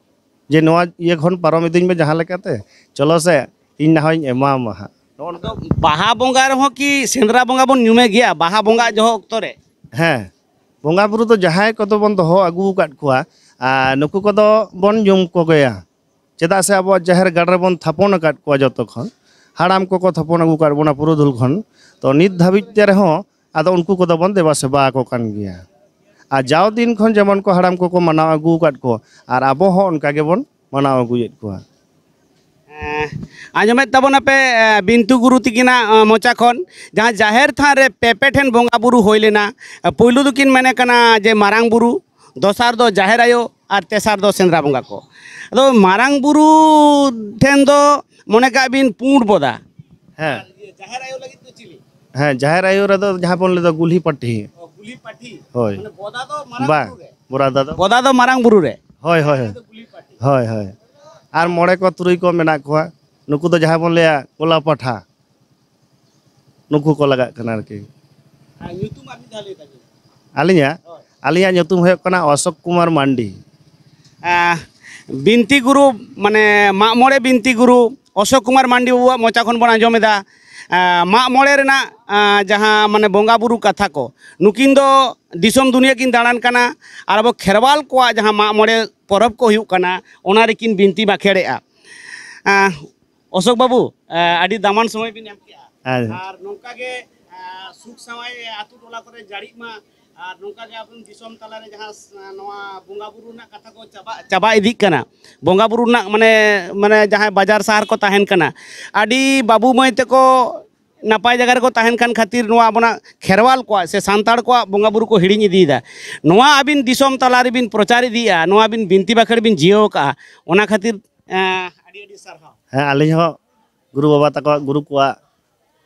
ᱡᱮ ᱱᱚᱣᱟ ᱤᱭᱟᱹ ᱠᱷᱚᱱ ᱯᱟᱨᱚᱢ ᱤᱫᱤᱧ ᱢᱮ ᱡᱟᱦᱟᱸ ᱞᱮᱠᱟᱛᱮ, ᱪᱚᱞᱚ ᱥᱮ ᱤᱧ ᱱᱟ ᱦᱚᱸᱧ ᱮᱢᱟᱢᱟ ᱦᱟᱸᱜ᱾ ᱱᱚᱜᱼᱚ ᱱᱚᱝᱠᱟ᱾ ᱵᱟᱦᱟ ᱵᱚᱸᱜᱟ ᱨᱮᱦᱚᱸ ᱠᱤ ᱥᱮᱸᱫᱽᱨᱟ ᱵᱚᱸᱜᱟ ᱵᱚᱱ ᱧᱩᱢᱮ ᱜᱮᱭᱟ, ᱵᱟᱦᱟ ᱵᱚᱸᱜᱟ ᱡᱚᱦᱚᱜ ᱚᱠᱛᱚ ᱨᱮ? ᱦᱮᱸ, ᱵᱚᱸᱜᱟ ᱵᱩᱨᱩ ᱫᱚ ᱡᱟᱦᱟᱸᱭ ᱠᱚᱫᱚ ᱵᱚᱱ ᱫᱚᱦᱚ ᱟᱹᱜᱩ ᱟᱠᱟᱫ ᱠᱚᱣᱟ, ᱟᱨ ᱱᱩᱠᱩ ᱠᱚᱫᱚ ᱵᱚᱱ ᱧᱩᱢ ᱠᱚᱜᱮᱭᱟ᱾ ᱪᱮᱫᱟᱜ ᱥᱮ ᱟᱵᱚᱣᱟᱜ ᱡᱟᱦᱮᱨ ᱜᱟᱲ ᱨᱮᱵᱚᱱ ᱛᱷᱟᱯᱚᱱ ᱟᱠᱟᱫ ᱠᱚᱣᱟ ᱡᱚᱛᱚ ᱠᱷᱚᱱ, ᱦᱟᱲᱟᱢ ᱠᱚᱠᱚ ᱛᱷᱟᱯᱚᱱ ᱟᱹᱜᱩ ᱟᱠᱟᱫ ᱵᱚᱱᱟ ᱯᱩᱨᱩᱫᱷᱩᱞ ᱠᱷᱚᱱ, ᱛᱚ ᱱᱤᱛ ᱫᱷᱟᱹᱵᱤᱡ ᱛᱮ ᱨᱮᱦᱚᱸ ᱟᱫᱚ ᱩᱱᱠᱩ ᱠᱚᱫᱚ ᱵᱚᱱ ᱫᱮᱵᱟ ᱥᱮᱵᱟ ᱟᱠᱚ ᱠᱟᱱ ᱜᱮᱭᱟ᱾ ᱟᱨ ᱡᱟᱣ ᱫᱤᱱ ᱠᱷᱚᱱ ᱡᱮᱢᱚᱱ ᱠᱚ ᱦᱟᱲᱟᱢ ᱠᱚᱠᱚ ᱢᱟᱱᱟᱣ ᱟᱹᱜᱩ ᱟᱠᱟᱫ ᱠᱚ, ᱟᱨ ᱟᱵᱚ ᱦᱚᱸ ᱚᱱᱠᱟ ᱜᱮᱵᱚᱱ ᱢᱟᱱᱟᱣ ᱟᱹᱜᱩᱭᱮᱫ ᱠᱚᱣᱟ᱾ ᱮᱸ, ᱟᱸᱡᱚᱢᱮᱫ ᱛᱟᱵᱚᱱᱟᱯᱮ, ᱮᱸ, ᱵᱤᱱᱛᱩ ᱜᱩᱨᱩ ᱛᱤᱠᱤᱱᱟᱜ, ᱮᱸ, ᱢᱚᱪᱟ ᱠᱷᱚᱱ, ᱡᱟᱦᱟᱸ ᱡᱟᱦᱮᱨ ᱛᱷᱟᱱ ᱨᱮ ᱯᱮ ᱯᱮ ᱴᱷᱮᱱ ᱵᱚᱸᱜᱟ ᱵᱩᱨᱩ ᱦᱩᱭ ᱞᱮᱱᱟ, ᱮᱸ, ᱯᱩᱭᱞᱩ ᱫᱚᱠᱤᱱ ᱢᱮᱱᱮ ᱠᱟᱱᱟ ᱡᱮ ᱢᱟᱨᱟᱝ ᱵᱩᱨᱩ, ᱫᱚᱥᱟᱨ ᱫᱚ ᱡᱟᱦᱮᱨ ᱟᱭᱳ, ᱟᱨ ᱛᱮᱥᱟᱨ ᱫᱚ ᱥᱮᱸᱫᱽᱨᱟ ᱵᱚᱸᱜᱟ ᱠᱚ᱾ ᱟᱫᱚ ᱢᱟᱨᱟᱝ ᱵᱩᱨᱩ ᱴᱷᱮᱱ ᱫᱚ ᱢᱚᱱᱮ ᱠᱟᱜ ᱵᱤᱱ ᱯᱩᱸᱰ ᱵᱚᱫᱟ᱾ ᱦᱮᱸ, ᱡᱟᱦᱮᱨ ᱟᱭᱳ ᱞᱟᱹᱜᱤᱫ ᱫᱚ ᱪᱤᱞᱤ? ᱦᱮᱸ, ᱡᱟᱦᱮᱨ ᱟᱭᱳ ᱨᱮᱫᱚ ᱡᱟᱦᱟᱸ ᱵᱚᱱ ᱞᱟᱹᱭᱫᱟ ᱜᱩᱞᱦᱤ ᱯᱟᱹᱴᱷᱤ᱾ ᱚ, ᱜᱩᱞᱦᱤ ᱯᱟᱹᱴᱷᱤ᱾ ᱦᱳᱭ᱾ ᱢᱟᱱᱮ ᱵᱚᱫᱟ ᱫᱚ ᱢᱟᱨᱟᱝ ᱵᱟᱝ, ᱵᱩᱨᱩ ᱨᱮ᱾ ᱵᱚᱨᱟᱫᱟ ᱫᱚ᱾ ᱵᱚᱫᱟ ᱫᱚ ᱢᱟᱨᱟᱝ ᱵᱩᱨᱩ ᱨᱮ᱾ ᱦᱳᱭ, ᱦᱳᱭ, ᱦᱳᱭ᱾ ᱜᱩᱞᱦᱤ ᱯᱟᱹᱴᱷᱤ᱾ ᱦᱳᱭ, ᱦᱳᱭ᱾ ᱟᱨ ᱢᱚᱬᱮ ᱠᱚ ᱛᱩᱨᱩᱭ ᱠᱚ ᱢᱮᱱᱟᱜ ᱠᱚᱣᱟ, ᱱᱩᱠᱩ ᱫᱚ ᱡᱟᱦᱟᱸᱭ ᱵᱚᱱ ᱞᱟᱹᱭᱟ ᱜᱚᱞᱟ ᱯᱟᱴᱷᱟ, ᱱᱩᱠᱩ ᱠᱚ ᱞᱟᱜᱟᱜ ᱠᱟᱱᱟ ᱟᱨᱠᱤ᱾ ᱟᱨ ᱧᱩᱛᱩᱢ ᱟᱨ ᱢᱤᱫ ᱫᱷᱟᱣ ᱞᱟᱹᱭ ᱛᱟᱵᱤᱱ᱾ ᱟᱹᱞᱤᱧᱟᱜ, ᱦᱳᱭ᱾ ᱟᱹᱞᱤᱧᱟᱜ ᱧᱩᱛᱩᱢ ᱦᱩᱭᱩᱜ ᱠᱟᱱᱟ ᱚᱥᱳᱠ ᱠᱩᱢᱟᱨ ᱢᱟᱱᱰᱤ᱾ ᱟᱸ, ᱵᱤᱱᱛᱤ ᱜᱩᱨᱩ, ᱢᱟᱱᱮ ᱢᱟᱜ ᱢᱚᱬᱮ ᱵᱤᱱᱛᱤ ᱜᱩᱨᱩ ᱚᱥᱳᱠ ᱠᱩᱢᱟᱨ ᱢᱟᱱᱰᱤ ᱵᱟᱵᱩᱣᱟᱜ ᱢᱚᱪᱟ ᱠᱷᱚᱱ ᱵᱚᱱ ᱟᱸᱡᱚᱢ ᱮᱫᱟ᱾ ᱮᱸ, ᱢᱟᱜ ᱢᱚᱬᱮ ᱨᱮᱱᱟᱜ, ᱮᱸ, ᱡᱟᱦᱟᱸ ᱢᱟᱱᱮ ᱵᱚᱸᱜᱟ ᱵᱩᱨᱩ ᱠᱟᱛᱷᱟ ᱠᱚ, ᱱᱩᱠᱤᱱ ᱫᱚ ᱫᱤᱥᱚᱢ ᱫᱩᱱᱤᱭᱟᱹ ᱠᱤᱱ ᱫᱟᱬᱟᱱ ᱠᱟᱱᱟ ᱟᱨ ᱟᱵᱚ ᱠᱷᱮᱨᱣᱟᱞ ᱠᱚᱣᱟᱜ ᱡᱟᱦᱟᱸ ᱢᱟᱜ ᱢᱚᱬᱮ ᱯᱚᱨᱚᱵᱽ ᱠᱚ ᱦᱩᱭᱩᱜ ᱠᱟᱱᱟ, ᱚᱱᱟ ᱨᱮᱠᱤᱱ ᱵᱤᱱᱛᱤ ᱵᱟᱠᱷᱮᱲᱮᱜᱼᱟ᱾ ᱮᱸ, ᱚᱥᱳᱠ ᱵᱟᱵᱩ, ᱮᱸ, ᱟᱹᱰᱤ ᱫᱟᱢᱟᱱ ᱥᱚᱢᱚᱭ ᱵᱤᱱ ᱮᱢ ᱠᱮᱜᱼᱟ᱾ ᱦᱮᱸ᱾ ᱟᱨ ᱱᱚᱝᱠᱟ ᱜᱮ, ᱮᱸ, ᱥᱩᱠ ᱥᱟᱶᱟᱭ ᱟᱹᱛᱩ ᱴᱚᱞᱟ ᱠᱚᱨᱮ ᱡᱟᱹᱲᱤᱜ ᱢᱟ᱾ ᱟᱨ ᱱᱚᱝᱠᱟ ᱜᱮ ᱟᱵᱚ ᱫᱤᱥᱚᱢ ᱛᱟᱞᱟᱨᱮ ᱡᱟᱦᱟᱸ ᱥ-, ᱱᱚᱣᱟ ᱵᱚᱸᱜᱟ ᱵᱩᱨᱩ ᱨᱮᱱᱟᱜ ᱠᱟᱛᱷᱟ ᱠᱚ ᱪᱟᱵᱟ, ᱪᱟᱵᱟ ᱤᱫᱤᱜ ᱠᱟᱱᱟ, ᱵᱚᱸᱜᱟ ᱵᱩᱨᱩ ᱨᱮᱱᱟᱜ ᱢᱟᱱᱮ, ᱢᱟᱱᱮ ᱡᱟᱦᱟᱸᱭ ᱵᱟᱡᱟᱨ ᱥᱟᱦᱟᱨ ᱠᱚ ᱛᱟᱦᱮᱱ ᱠᱟᱱᱟ, ᱟᱹᱰᱤ ᱵᱟᱹᱵᱩ ᱢᱟᱹᱭ ᱛᱟᱠᱚ ᱱᱟᱯᱟᱭ ᱡᱟᱭᱜᱟ ᱨᱮᱠᱚ ᱛᱟᱦᱮᱱ ᱠᱟᱱ ᱠᱷᱟᱹᱛᱤᱨ ᱱᱚᱣᱟ ᱟᱵᱚᱱᱟᱜ ᱠᱷᱮᱨᱣᱟᱞ ᱠᱚᱣᱟᱜ ᱥᱮ ᱥᱟᱱᱛᱟᱲ ᱠᱚᱣᱟᱜ ᱵᱚᱸᱜᱟ ᱵᱩᱨᱩ ᱠᱚ ᱦᱤᱲᱤᱧ ᱤᱫᱤᱭᱮᱫᱟ᱾ ᱱᱚᱣᱟ ᱟᱹᱵᱤᱱ ᱫᱤᱥᱚᱢ ᱛᱟᱞᱟ ᱨᱮᱵᱤᱱ ᱯᱨᱚᱪᱟᱨ ᱤᱫᱤᱭᱮᱫᱼᱟ, ᱱᱚᱣᱟ ᱟᱹᱵᱤᱱ ᱵᱤᱱᱛᱤ ᱵᱟᱠᱷᱮᱲ ᱵᱤᱱ ᱡᱤᱭᱟᱹᱣ ᱟᱠᱟᱫᱼᱟ, ᱚᱱᱟ ᱠᱷᱟᱹᱛᱤᱨ, ᱮᱸ, ᱟᱹᱰᱤ ᱟᱹᱰᱤ ᱥᱟᱨᱦᱟᱣ᱾ ᱦᱮᱸ, ᱟᱹᱞᱤᱧ ᱦᱚᱸ ᱜᱩᱨᱩ ᱵᱟᱵᱟ ᱛᱟᱠᱚᱣᱟᱜ, ᱜᱩᱨᱩ ᱠᱚᱣᱟᱜ,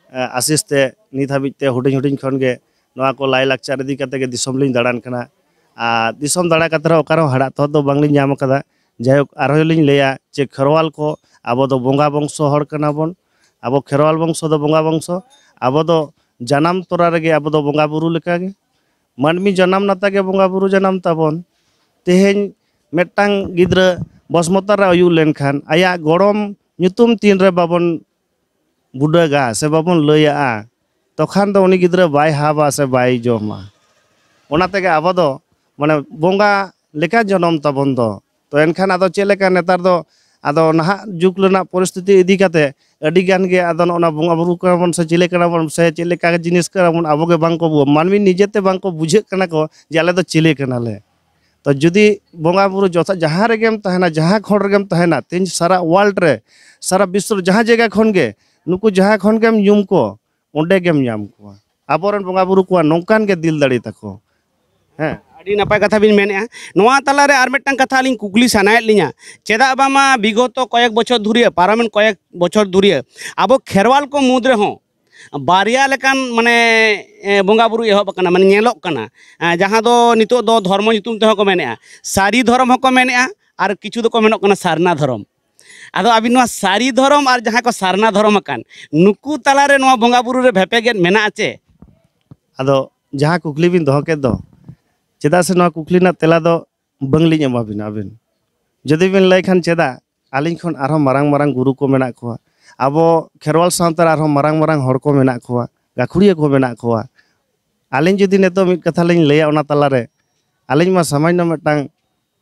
ᱮᱸ, ᱟᱥᱤᱥ ᱛᱮ ᱱᱤᱛ ᱦᱟᱹᱵᱤᱡ ᱛᱮ ᱦᱩᱰᱤᱧ ᱦᱩᱰᱤᱧ ᱠᱷᱚᱱ ᱜᱮ ᱱᱚᱣᱟ ᱠᱚ ᱞᱟᱭᱼᱞᱟᱠᱪᱟᱨ ᱤᱫᱤ ᱠᱟᱛᱮ ᱜᱮ ᱫᱤᱥᱚᱢ ᱞᱤᱧ ᱫᱟᱬᱟᱱ ᱠᱟᱱᱟ᱾ ᱟᱨ ᱫᱤᱥᱚᱢ ᱫᱟᱬᱟ ᱠᱟᱛᱮ ᱨᱮᱦᱚᱸ ᱚᱠᱟ ᱨᱮᱦᱚᱸ ᱦᱟᱲᱟᱜ ᱛᱚᱦᱚᱫ ᱫᱚ ᱵᱟᱝᱞᱤᱧ ᱧᱟᱢ ᱟᱠᱟᱫᱟ᱾ ᱡᱟᱭᱦᱳᱠ, ᱟᱨᱦᱚᱸ ᱞᱤᱧ ᱞᱟᱹᱭᱟ ᱡᱮ ᱠᱷᱮᱨᱣᱟᱞ ᱠᱚ ᱟᱵᱚ ᱫᱚ ᱵᱚᱸᱜᱟ ᱵᱚᱝᱥᱚ ᱦᱚᱲ ᱠᱟᱱᱟ ᱵᱚᱱ᱾ ᱟᱵᱚ ᱠᱷᱮᱨᱣᱟᱞ ᱵᱚᱝᱥᱚ ᱫᱚ ᱵᱚᱸᱜᱟ ᱵᱚᱝᱥᱚ᱾ ᱟᱵᱚ ᱫᱚ ᱡᱟᱱᱟᱢ ᱛᱚᱨᱟ ᱨᱮᱜᱮ ᱟᱵᱚ ᱫᱚ ᱵᱚᱸᱜᱟ ᱵᱩᱨᱩ ᱞᱮᱠᱟᱜᱮ᱾ ᱢᱟᱹᱱᱢᱤ ᱡᱟᱱᱟᱢ ᱱᱟᱛᱟ ᱜᱮ ᱵᱚᱸᱜᱟ ᱵᱩᱨᱩ ᱡᱟᱱᱟᱢ ᱛᱟᱵᱚᱱ᱾ ᱛᱮᱦᱮᱧ ᱢᱤᱫᱴᱟᱝ ᱜᱤᱫᱽᱨᱟᱹ ᱵᱚᱥᱢᱚᱛᱟ ᱨᱮ ᱟᱹᱭᱩᱨ ᱞᱮᱱᱠᱷᱟᱱ ᱟᱭᱟᱜ ᱜᱚᱲᱚᱢ ᱧᱩᱛᱩᱢ ᱛᱤᱱ ᱨᱮ ᱵᱟᱵᱚᱱ ᱵᱩᱰᱟᱹᱜᱟ ᱥᱮ ᱵᱟᱵᱚᱱ ᱞᱟᱹᱭᱟᱜᱼᱟ, ᱛᱚᱠᱷᱟᱱ ᱫᱚ ᱩᱱᱤ ᱜᱤᱫᱽᱨᱟᱹ ᱵᱟᱭ ᱦᱟᱵᱟ ᱥᱮ ᱵᱟᱭ ᱡᱚᱢᱟ᱾ ᱚᱱᱟ ᱛᱮᱜᱮ ᱟᱵᱚ ᱫᱚ ᱢᱟᱱᱮ ᱵᱚᱸᱜᱟ ᱞᱮᱠᱟ ᱡᱚᱱᱚᱢ ᱛᱟᱵᱚᱱ ᱫᱚ᱾ ᱛᱚ ᱮᱱᱠᱷᱟᱱ ᱟᱫᱚ ᱪᱮᱫ ᱞᱮᱠᱟ ᱱᱮᱛᱟᱨ ᱫᱚ, ᱟᱫᱚ ᱱᱟᱦᱟᱜ ᱡᱩᱜᱽ ᱨᱮᱱᱟᱜ ᱯᱚᱨᱤᱥᱛᱷᱤᱛᱤ ᱤᱫᱤ ᱠᱟᱛᱮ ᱟᱹᱰᱤ ᱜᱟᱱ ᱜᱮ ᱟᱫᱚ ᱱᱚᱜᱼᱚ ᱱᱚᱣᱟ ᱵᱚᱸᱜᱟ ᱵᱩᱨᱩ ᱠᱟᱱᱟ ᱵᱚᱱ ᱥᱮ ᱪᱤᱞᱤ ᱠᱟᱱᱟ ᱵᱚᱱ ᱥᱮ ᱪᱮᱫ ᱞᱮᱠᱟ ᱡᱤᱱᱤᱥ ᱠᱟᱱᱟ ᱵᱚᱱ, ᱟᱵᱚ ᱜᱮ ᱵᱟᱝ ᱠᱚ ᱵᱩ-, ᱢᱟᱹᱱᱢᱤ ᱱᱤᱡᱮ ᱛᱮ ᱵᱟᱝ ᱠᱚ ᱵᱩᱡᱷᱟᱹᱜ ᱠᱟᱱᱟ ᱠᱚ ᱡᱮ ᱟᱞᱮ ᱫᱚ ᱪᱤᱞᱤ ᱠᱟᱱᱟᱞᱮ᱾ ᱛᱚ ᱡᱩᱫᱤ ᱵᱚᱸᱜᱟ ᱵᱩᱨᱩ ᱡᱚᱛᱚ ᱡᱟᱦᱟᱸ ᱨᱮᱜᱮᱢ ᱛᱟᱦᱮᱱᱟ, ᱡᱟᱦᱟᱸ ᱠᱷᱚᱸᱰ ᱨᱮᱜᱮᱢ ᱛᱟᱦᱮᱱᱟ, ᱛᱮᱦᱮᱧ ᱥᱟᱨᱟ ᱣᱟᱨᱞᱰ ᱨᱮ, ᱥᱟᱨᱟ ᱵᱤᱥᱥᱚ ᱨᱮ ᱡᱟᱦᱟᱸ ᱡᱟᱭᱜᱟ ᱠᱷᱚᱱ ᱜᱮ ᱱᱩᱠᱩ ᱡᱟᱦᱟᱸ ᱠᱷᱚᱱ ᱜᱮᱢ ᱧᱩᱢ ᱠᱚ, ᱚᱸᱰᱮ ᱜᱮᱢ ᱧᱟᱢ ᱠᱚᱣᱟ᱾ ᱟᱵᱚᱨᱮᱱ ᱵᱚᱸᱜᱟ ᱵᱩᱨᱩ ᱠᱚᱣᱟᱜ ᱱᱚᱝᱠᱟᱱ ᱜᱮ ᱫᱤᱞ ᱫᱟᱲᱮ ᱛᱟᱠᱚ᱾ ᱦᱮᱸ᱾ ᱟᱹᱰᱤ ᱱᱟᱯᱟᱭ ᱠᱟᱛᱷᱟ ᱵᱤᱱ ᱢᱮᱱᱮᱫᱼᱟ᱾ ᱱᱚᱣᱟ ᱛᱟᱞᱟᱨᱮ ᱟᱨ ᱢᱤᱫᱴᱟᱝ ᱠᱟᱛᱷᱟ ᱟᱹᱞᱤᱧ ᱠᱩᱠᱞᱤ ᱥᱟᱱᱟᱭᱮᱫ ᱞᱤᱧᱟ, ᱪᱮᱫᱟᱜ ᱵᱟᱝᱢᱟ ᱵᱤᱜᱚᱛᱚ ᱠᱚᱭᱮᱠ ᱵᱚᱪᱷᱚᱨ ᱫᱷᱩᱨᱤᱭᱟᱹ, ᱯᱟᱨᱚᱢᱮᱱ ᱠᱚᱭᱮᱠ ᱵᱚᱪᱷᱚᱨ ᱫᱷᱩᱨᱤᱭᱟᱹ ᱟᱵᱚ ᱠᱷᱮᱨᱣᱟᱞ ᱠᱚ ᱢᱩᱫᱽ ᱨᱮᱦᱚᱸ ᱵᱟᱨᱭᱟ ᱞᱮᱠᱟᱱ ᱢᱟᱱᱮ, ᱮ, ᱵᱚᱸᱜᱟ ᱵᱩᱨᱩ ᱮᱦᱚᱵ ᱟᱠᱟᱱᱟ, ᱢᱟᱱᱮ ᱧᱮᱞᱚᱜ ᱠᱟᱱᱟ, ᱮ, ᱡᱟᱦᱟᱸ ᱫᱚ ᱱᱤᱛᱚᱜ ᱫᱚ ᱫᱷᱚᱨᱢᱚ ᱧᱩᱛᱩᱢ ᱛᱮᱦᱚᱸ ᱠᱚ ᱢᱮᱱᱮᱫᱼᱟ, ᱥᱟᱹᱨᱤ ᱫᱷᱚᱨᱚᱢ ᱦᱚᱸᱠᱚ ᱢᱮᱱᱮᱫᱼᱟ, ᱟᱨ ᱠᱤᱪᱷᱩ ᱫᱚᱠᱚ ᱢᱮᱱᱚᱜ ᱠᱟᱱᱟ ᱥᱟᱨᱱᱟ ᱫᱷᱚᱨᱚᱢ᱾ ᱟᱫᱚ ᱟᱹᱵᱤᱱ ᱱᱚᱣᱟ ᱥᱟᱹᱨᱤ ᱫᱷᱚᱨᱚᱢ ᱟᱨ ᱡᱟᱦᱟᱸᱭ ᱠᱚ ᱥᱟᱨᱱᱟ ᱫᱷᱚᱨᱚᱢ ᱟᱠᱟᱱ, ᱱᱩᱠᱩ ᱛᱟᱞᱟᱨᱮ ᱱᱚᱣᱟ ᱵᱚᱸᱜᱟ ᱵᱩᱨᱩ ᱨᱮ ᱵᱷᱮᱯᱮᱜᱮᱫ ᱢᱮᱱᱟᱜᱼᱟ ᱪᱮ? ᱟᱫᱚ ᱡᱟᱦᱟᱸ ᱠᱩᱠᱞᱤ ᱵᱤᱱ ᱫᱚᱦᱚ ᱠᱮᱫ ᱫᱚ, ᱪᱮᱫᱟᱜ ᱥᱮ ᱱᱚᱣᱟ ᱠᱩᱠᱞᱤ ᱨᱮᱱᱟᱜ ᱛᱮᱞᱟ ᱫᱚ ᱵᱟᱝᱞᱤᱧ ᱮᱢᱟ ᱵᱤᱱᱟ ᱟᱵᱤᱱ᱾ ᱡᱩᱫᱤ ᱵᱤᱱ ᱞᱟᱹᱭ ᱠᱷᱟᱱ, ᱪᱮᱫᱟᱜ? ᱟᱹᱞᱤᱧ ᱠᱷᱚᱱ ᱟᱨᱦᱚᱸ ᱢᱟᱨᱟᱝ ᱢᱟᱨᱟᱝ ᱜᱩᱨᱩ ᱠᱚ ᱢᱮᱱᱟᱜ ᱠᱚᱣᱟ᱾ ᱟᱵᱚ ᱠᱷᱮᱨᱣᱟᱞ ᱥᱟᱶᱛᱟ ᱨᱮ ᱟᱨᱦᱚᱸ ᱢᱟᱨᱟᱝ ᱢᱟᱨᱟᱝ ᱦᱚᱲ ᱠᱚ ᱢᱮᱱᱟᱜ ᱠᱚᱣᱟ, ᱜᱟᱹᱠᱷᱩᱲᱤᱭᱟᱹ ᱠᱚ ᱢᱮᱱᱟᱜ ᱠᱚᱣᱟ᱾ ᱟᱹᱞᱤᱧ ᱡᱩᱫᱤ ᱱᱤᱛᱚᱜ ᱢᱤᱫ ᱠᱟᱛᱷᱟ ᱞᱤᱧ ᱞᱟᱹᱭᱟ ᱚᱱᱟ ᱛᱟᱞᱟᱨᱮ, ᱟᱹᱞᱤᱧ ᱢᱟ ᱥᱟᱢᱟᱱᱱᱚ ᱢᱤᱫᱴᱟᱝ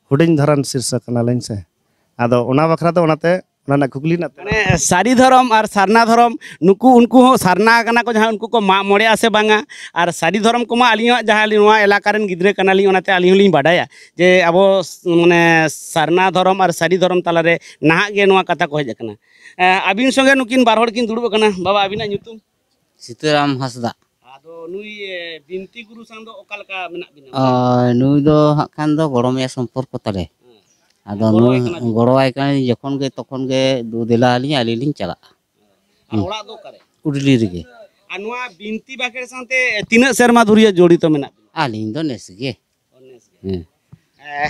ᱦᱩᱰᱤᱧ ᱫᱷᱟᱨᱟᱱ ᱥᱤᱨᱥᱟᱹ ᱠᱟᱱᱟᱞᱤᱧ ᱥᱮ᱾ ᱟᱫᱚ ᱚᱱᱟ ᱵᱟᱠᱷᱨᱟ ᱫᱚ ᱚᱱᱟᱛᱮ ᱚᱱᱟ ᱨᱮᱱᱟᱜ ᱠᱩᱠᱞᱤ ᱨᱮᱱᱟᱜ ᱛᱮᱞᱟ᱾ ᱢᱟᱱᱮ ᱥᱟᱹᱨᱤ ᱫᱷᱚᱨᱚᱢ ᱟᱨ ᱥᱟᱨᱱᱟ ᱫᱷᱚᱨᱚᱢ, ᱱᱩᱠᱩ ᱩᱱᱠᱩ ᱦᱚᱸ ᱥᱟᱨᱱᱟ ᱠᱟᱱᱟ ᱠᱚ, ᱡᱟᱦᱟᱸ ᱩᱱᱠᱩ ᱠᱚ ᱢᱟᱜ ᱢᱚᱬᱮᱜᱼᱟ ᱥᱮ ᱵᱟᱝᱟ? ᱟᱨ ᱥᱟᱹᱨᱤ ᱫᱷᱚᱨᱚᱢ ᱠᱚᱢᱟ ᱟᱹᱞᱤᱧᱟᱜ, ᱡᱟᱦᱟᱸ ᱟᱹᱞᱤᱧ ᱱᱚᱣᱟ ᱮᱞᱟᱠᱟ ᱨᱮᱱ ᱜᱤᱫᱽᱨᱟᱹ ᱠᱟᱱᱟᱞᱤᱧ, ᱚᱱᱟᱛᱮ ᱟᱹᱞᱤᱧ ᱦᱚᱸᱞᱤᱧ ᱵᱟᱰᱟᱭᱟ ᱡᱮ ᱟᱵᱚ ᱢᱟᱱᱮ ᱥᱟᱨᱱᱟ ᱫᱷᱚᱨᱚᱢ ᱟᱨ ᱥᱟᱹᱨᱤ ᱫᱷᱚᱨᱚᱢ ᱛᱟᱞᱟᱨᱮ ᱱᱟᱦᱟᱜ ᱜᱮ ᱱᱚᱣᱟ ᱠᱟᱛᱷᱟ ᱠᱚ ᱦᱮᱡ ᱟᱠᱟᱱᱟ᱾ ᱮ, ᱟᱹᱵᱤᱱ ᱥᱚᱸᱜᱮ ᱱᱩᱠᱤᱱ ᱵᱟᱨ ᱦᱚᱲ ᱠᱤᱱ ᱫᱩᱲᱩᱵ ᱟᱠᱟᱱᱟ᱾ ᱵᱟᱵᱟ, ᱟᱹᱵᱤᱱᱟᱜ ᱧᱩᱛᱩᱢ? ᱥᱤᱛᱟᱹᱨᱟᱢ ᱦᱟᱸᱥᱫᱟ᱾ ᱟᱫᱚ ᱱᱩᱭ, ᱮ, ᱵᱤᱱᱛᱤ ᱜᱩᱨᱩ ᱥᱟᱶ ᱫᱚ ᱚᱠᱟ ᱞᱮᱠᱟ ᱢᱮᱱᱟᱜ ᱵᱤᱱᱟ? ᱟᱨ ᱱᱩᱭ ᱫᱚ ᱦᱟᱸᱜ ᱠᱷᱟᱱ ᱫᱚ ᱜᱚᱲᱚᱢᱮᱭᱟ ᱥᱚᱢᱯᱚᱨᱠᱚ ᱛᱟᱞᱮ᱾ ᱟᱫᱚ ᱜᱚᱲᱚᱣᱟᱭ ᱱᱩᱭ ᱠᱟᱱᱟ ᱵᱤᱱ? ᱜᱚᱲᱚᱣᱟᱭ ᱠᱟᱱᱟᱧ ᱡᱚᱠᱷᱚᱱ ᱜᱮ ᱛᱚᱠᱷᱚᱱ ᱜᱮ ᱫᱩ ᱫᱮᱞᱟ ᱟᱹᱞᱤᱧ, ᱟᱹᱞᱤᱧ ᱞᱤᱧ ᱪᱟᱞᱟᱜᱼᱟ᱾ ᱟᱨ ᱚᱲᱟᱜ ᱫᱚ ᱚᱠᱟᱨᱮ? ᱩᱰᱞᱤ ᱨᱮᱜᱮ᱾ ᱟᱨ ᱱᱚᱣᱟ ᱵᱤᱱᱛᱤ ᱵᱟᱠᱷᱮᱲ ᱥᱟᱶᱛᱮ ᱛᱤᱱᱟᱹᱜ ᱥᱮᱨᱢᱟ ᱫᱷᱩᱨᱤᱭᱟᱹ ᱡᱚᱲᱤᱛᱚ ᱢᱮᱱᱟᱜ ᱵᱤᱱᱟ? ᱟᱹᱞᱤᱧ ᱫᱚ ᱱᱮᱥ ᱜᱮ᱾ ᱦᱮᱸ᱾ ᱮ,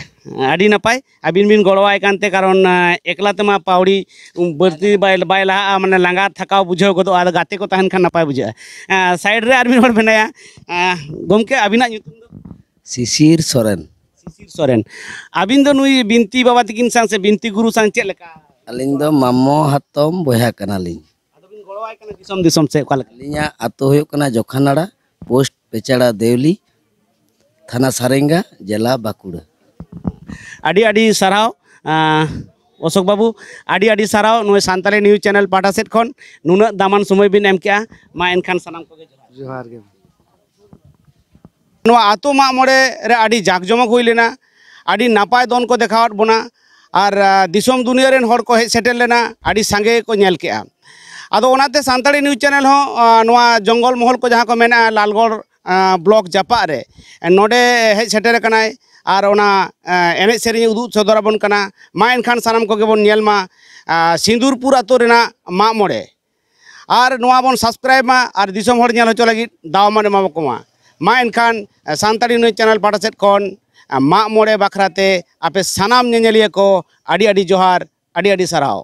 ᱟᱹᱰᱤ ᱱᱟᱯᱟᱭ, ᱟᱹᱵᱤᱱ ᱵᱤᱱ ᱜᱚᱲᱚᱣᱟᱭ ᱠᱟᱱᱛᱮ, ᱠᱟᱨᱚᱱ ᱮ, ᱮᱠᱞᱟ ᱛᱮᱢᱟ ᱯᱟᱣᱲᱤ ᱵᱟᱹᱲᱛᱤ ᱵᱟᱭ, ᱵᱟᱭ ᱞᱟᱦᱟᱜᱼᱟ, ᱢᱟᱱᱮ ᱞᱟᱸᱜᱟ ᱛᱷᱟᱠᱟᱣ ᱵᱩᱡᱷᱟᱹᱣ ᱜᱚᱫᱚᱜᱼᱟ᱾ ᱟᱫᱚ ᱜᱟᱛᱮ ᱠᱚ ᱛᱟᱦᱮᱱ ᱠᱷᱟᱱ ᱱᱟᱯᱟᱭ ᱵᱩᱡᱷᱟᱹᱜᱼᱟ᱾ ᱮ, ᱥᱟᱭᱤᱰ ᱨᱮ ᱟᱨ ᱢᱤᱫ ᱦᱚᱲ ᱢᱮᱱᱟᱭᱟ᱾ ᱮ, ᱜᱚᱢᱠᱮ, ᱟᱹᱵᱤᱱᱟᱜ ᱧᱩᱛᱩᱢ ᱫᱚ? ᱥᱤᱥᱤᱨ ᱥᱚᱨᱮᱱ᱾ ᱥᱤᱥᱤᱨ ᱥᱚᱨᱮᱱ᱾ ᱟᱹᱵᱤᱱ ᱫᱚ ᱱᱩᱭ ᱵᱤᱱᱛᱤ ᱵᱟᱵᱟ ᱛᱟᱹᱠᱤᱱ ᱥᱟᱶ ᱥᱮ ᱵᱤᱱᱛᱤ ᱜᱩᱨᱩ ᱥᱟᱶ ᱪᱮᱫ ᱞᱮᱠᱟ? ᱟᱹᱞᱤᱧ ᱫᱚ ᱢᱟᱢᱚ ᱦᱟᱛᱚᱢ ᱵᱚᱭᱦᱟ ᱠᱟᱱᱟᱞᱤᱧ᱾ ᱟᱫᱚ ᱵᱤᱱ ᱜᱚᱲᱚᱣᱟᱭ ᱠᱟᱱᱟ ᱫᱤᱥᱚᱢ ᱫᱤᱥᱚᱢ ᱥᱮ ᱚᱠᱟ ᱞᱮᱠᱟ? ᱟᱹᱞᱤᱧᱟᱜ ᱟᱹᱛᱩ ᱦᱩᱭᱩᱜ ᱠᱟᱱᱟ ᱡᱚᱠᱷᱟᱱᱟᱲᱟ, ᱯᱳᱥᱴ ᱯᱮᱪᱟᱲᱟ ᱫᱮᱣᱞᱤ, ᱛᱷᱟᱱᱟ ᱥᱟᱨᱮᱝᱜᱟ, ᱡᱮᱞᱟ ᱵᱟᱸᱠᱩᱲᱟ᱾ ᱟᱹᱰᱤ ᱟᱹᱰᱤ ᱥᱟᱨᱦᱟᱣ, ᱟᱸ, ᱚᱥᱳᱠ ᱵᱟᱹᱵᱩ, ᱟᱹᱰᱤ ᱟᱹᱰᱤ ᱥᱟᱨᱦᱟᱣ ᱱᱚᱜᱼᱚᱭ ᱥᱟᱱᱛᱟᱲᱤ ᱱᱤᱭᱩᱡᱽ ᱪᱮᱱᱮᱞ ᱯᱟᱦᱴᱟ ᱥᱮᱫ ᱠᱷᱚᱱ ᱱᱩᱱᱟᱹᱜ ᱫᱟᱢᱟᱱ ᱥᱚᱢᱚᱭ ᱵᱤᱱ ᱮᱢ ᱠᱮᱜᱼᱟ᱾ ᱢᱟ ᱮᱱᱠᱷᱟᱱ ᱥᱟᱱᱟᱢ ᱠᱚᱜᱮ ᱡᱚᱦᱟᱨ᱾ ᱡᱚᱦᱟᱨ ᱜᱮ᱾ ᱱᱚᱣᱟ ᱟᱛᱳ ᱢᱟᱜ ᱢᱚᱬᱮ ᱨᱮ ᱟᱹᱰᱤ ᱡᱟᱠ ᱡᱚᱢᱚᱠ ᱦᱩᱭ ᱞᱮᱱᱟ, ᱟᱹᱰᱤ ᱱᱟᱯᱟᱭ ᱫᱚᱱ ᱠᱚ ᱫᱮᱠᱷᱟᱣᱟᱫ ᱵᱚᱱᱟ, ᱟᱨ ᱟ, ᱫᱤᱥᱚᱢ ᱫᱩᱱᱤᱭᱟᱹ ᱨᱮᱱ ᱦᱚᱲ ᱠᱚ ᱦᱮᱡ ᱥᱮᱴᱮᱨ ᱞᱮᱱᱟ, ᱟᱹᱰᱤ ᱥᱟᱸᱜᱮ ᱠᱚ ᱧᱮᱞ ᱠᱮᱜᱼᱟ᱾ ᱟᱫᱚ ᱚᱱᱟᱛᱮ ᱥᱟᱱᱛᱟᱲᱤ ᱱᱤᱭᱩᱡᱽ ᱪᱮᱱᱮᱞ ᱦᱚᱸ ᱟ, ᱱᱚᱣᱟ ᱡᱚᱝᱜᱚᱞ ᱢᱚᱦᱚᱞ ᱠᱚ ᱡᱟᱦᱟᱸ ᱠᱚ ᱢᱮᱱᱟᱜᱼᱟ ᱞᱟᱞᱜᱚᱲ ᱟ, ᱵᱞᱚᱠ ᱡᱟᱯᱟᱜ ᱨᱮ, ᱱᱚᱰᱮ ᱦᱮᱡ ᱥᱮᱴᱮᱨ ᱟᱠᱟᱱᱟᱭ ᱟᱨ ᱚᱱᱟ ᱟ, ᱮᱱᱮᱡ ᱥᱮᱨᱮᱧ ᱩᱫᱩᱜ ᱥᱚᱫᱚᱨ ᱟᱵᱚᱱ ᱠᱟᱱᱟ᱾ ᱢᱟ ᱮᱱᱠᱷᱟᱱ ᱥᱟᱱᱟᱢ ᱠᱚᱜᱮ ᱵᱚᱱ ᱧᱮᱞ ᱢᱟ ᱟ, ᱥᱤᱸᱫᱩᱨᱯᱩᱨ ᱟᱛᱳ ᱨᱮᱱᱟᱜ ᱢᱟᱜ ᱢᱚᱬᱮ᱾ ᱟᱨ ᱱᱚᱣᱟ ᱵᱚᱱ ᱥᱟᱵᱥᱠᱨᱟᱭᱤᱵ ᱢᱟ ᱟᱨ ᱫᱤᱥᱚᱢ ᱦᱚᱲ ᱧᱮᱞ ᱦᱚᱪᱚ ᱞᱟᱹᱜᱤᱫ ᱫᱟᱣ ᱢᱟᱱ ᱮᱢᱟ ᱠᱚ ᱢᱟ᱾ ᱢᱟ ᱮᱱᱠᱷᱟᱱ ᱥᱟᱱᱛᱟᱲᱤ ᱱᱤᱭᱩᱡᱽ ᱪᱮᱱᱮᱞ ᱯᱟᱦᱴᱟ ᱥᱮᱫ ᱠᱷᱚᱱ ᱢᱟᱜ ᱢᱚᱬᱮ ᱵᱟᱠᱷᱨᱟ ᱛᱮ ᱟᱯᱮ ᱥᱟᱱᱟᱢ ᱧᱮᱧᱮᱞᱤᱭᱟᱹ ᱠᱚ ᱟᱹᱰᱤ ᱟᱹᱰᱤ ᱡᱚᱦᱟᱨ, ᱟᱹᱰᱤ ᱟᱹᱰᱤ ᱥᱟᱨᱦᱟᱣ᱾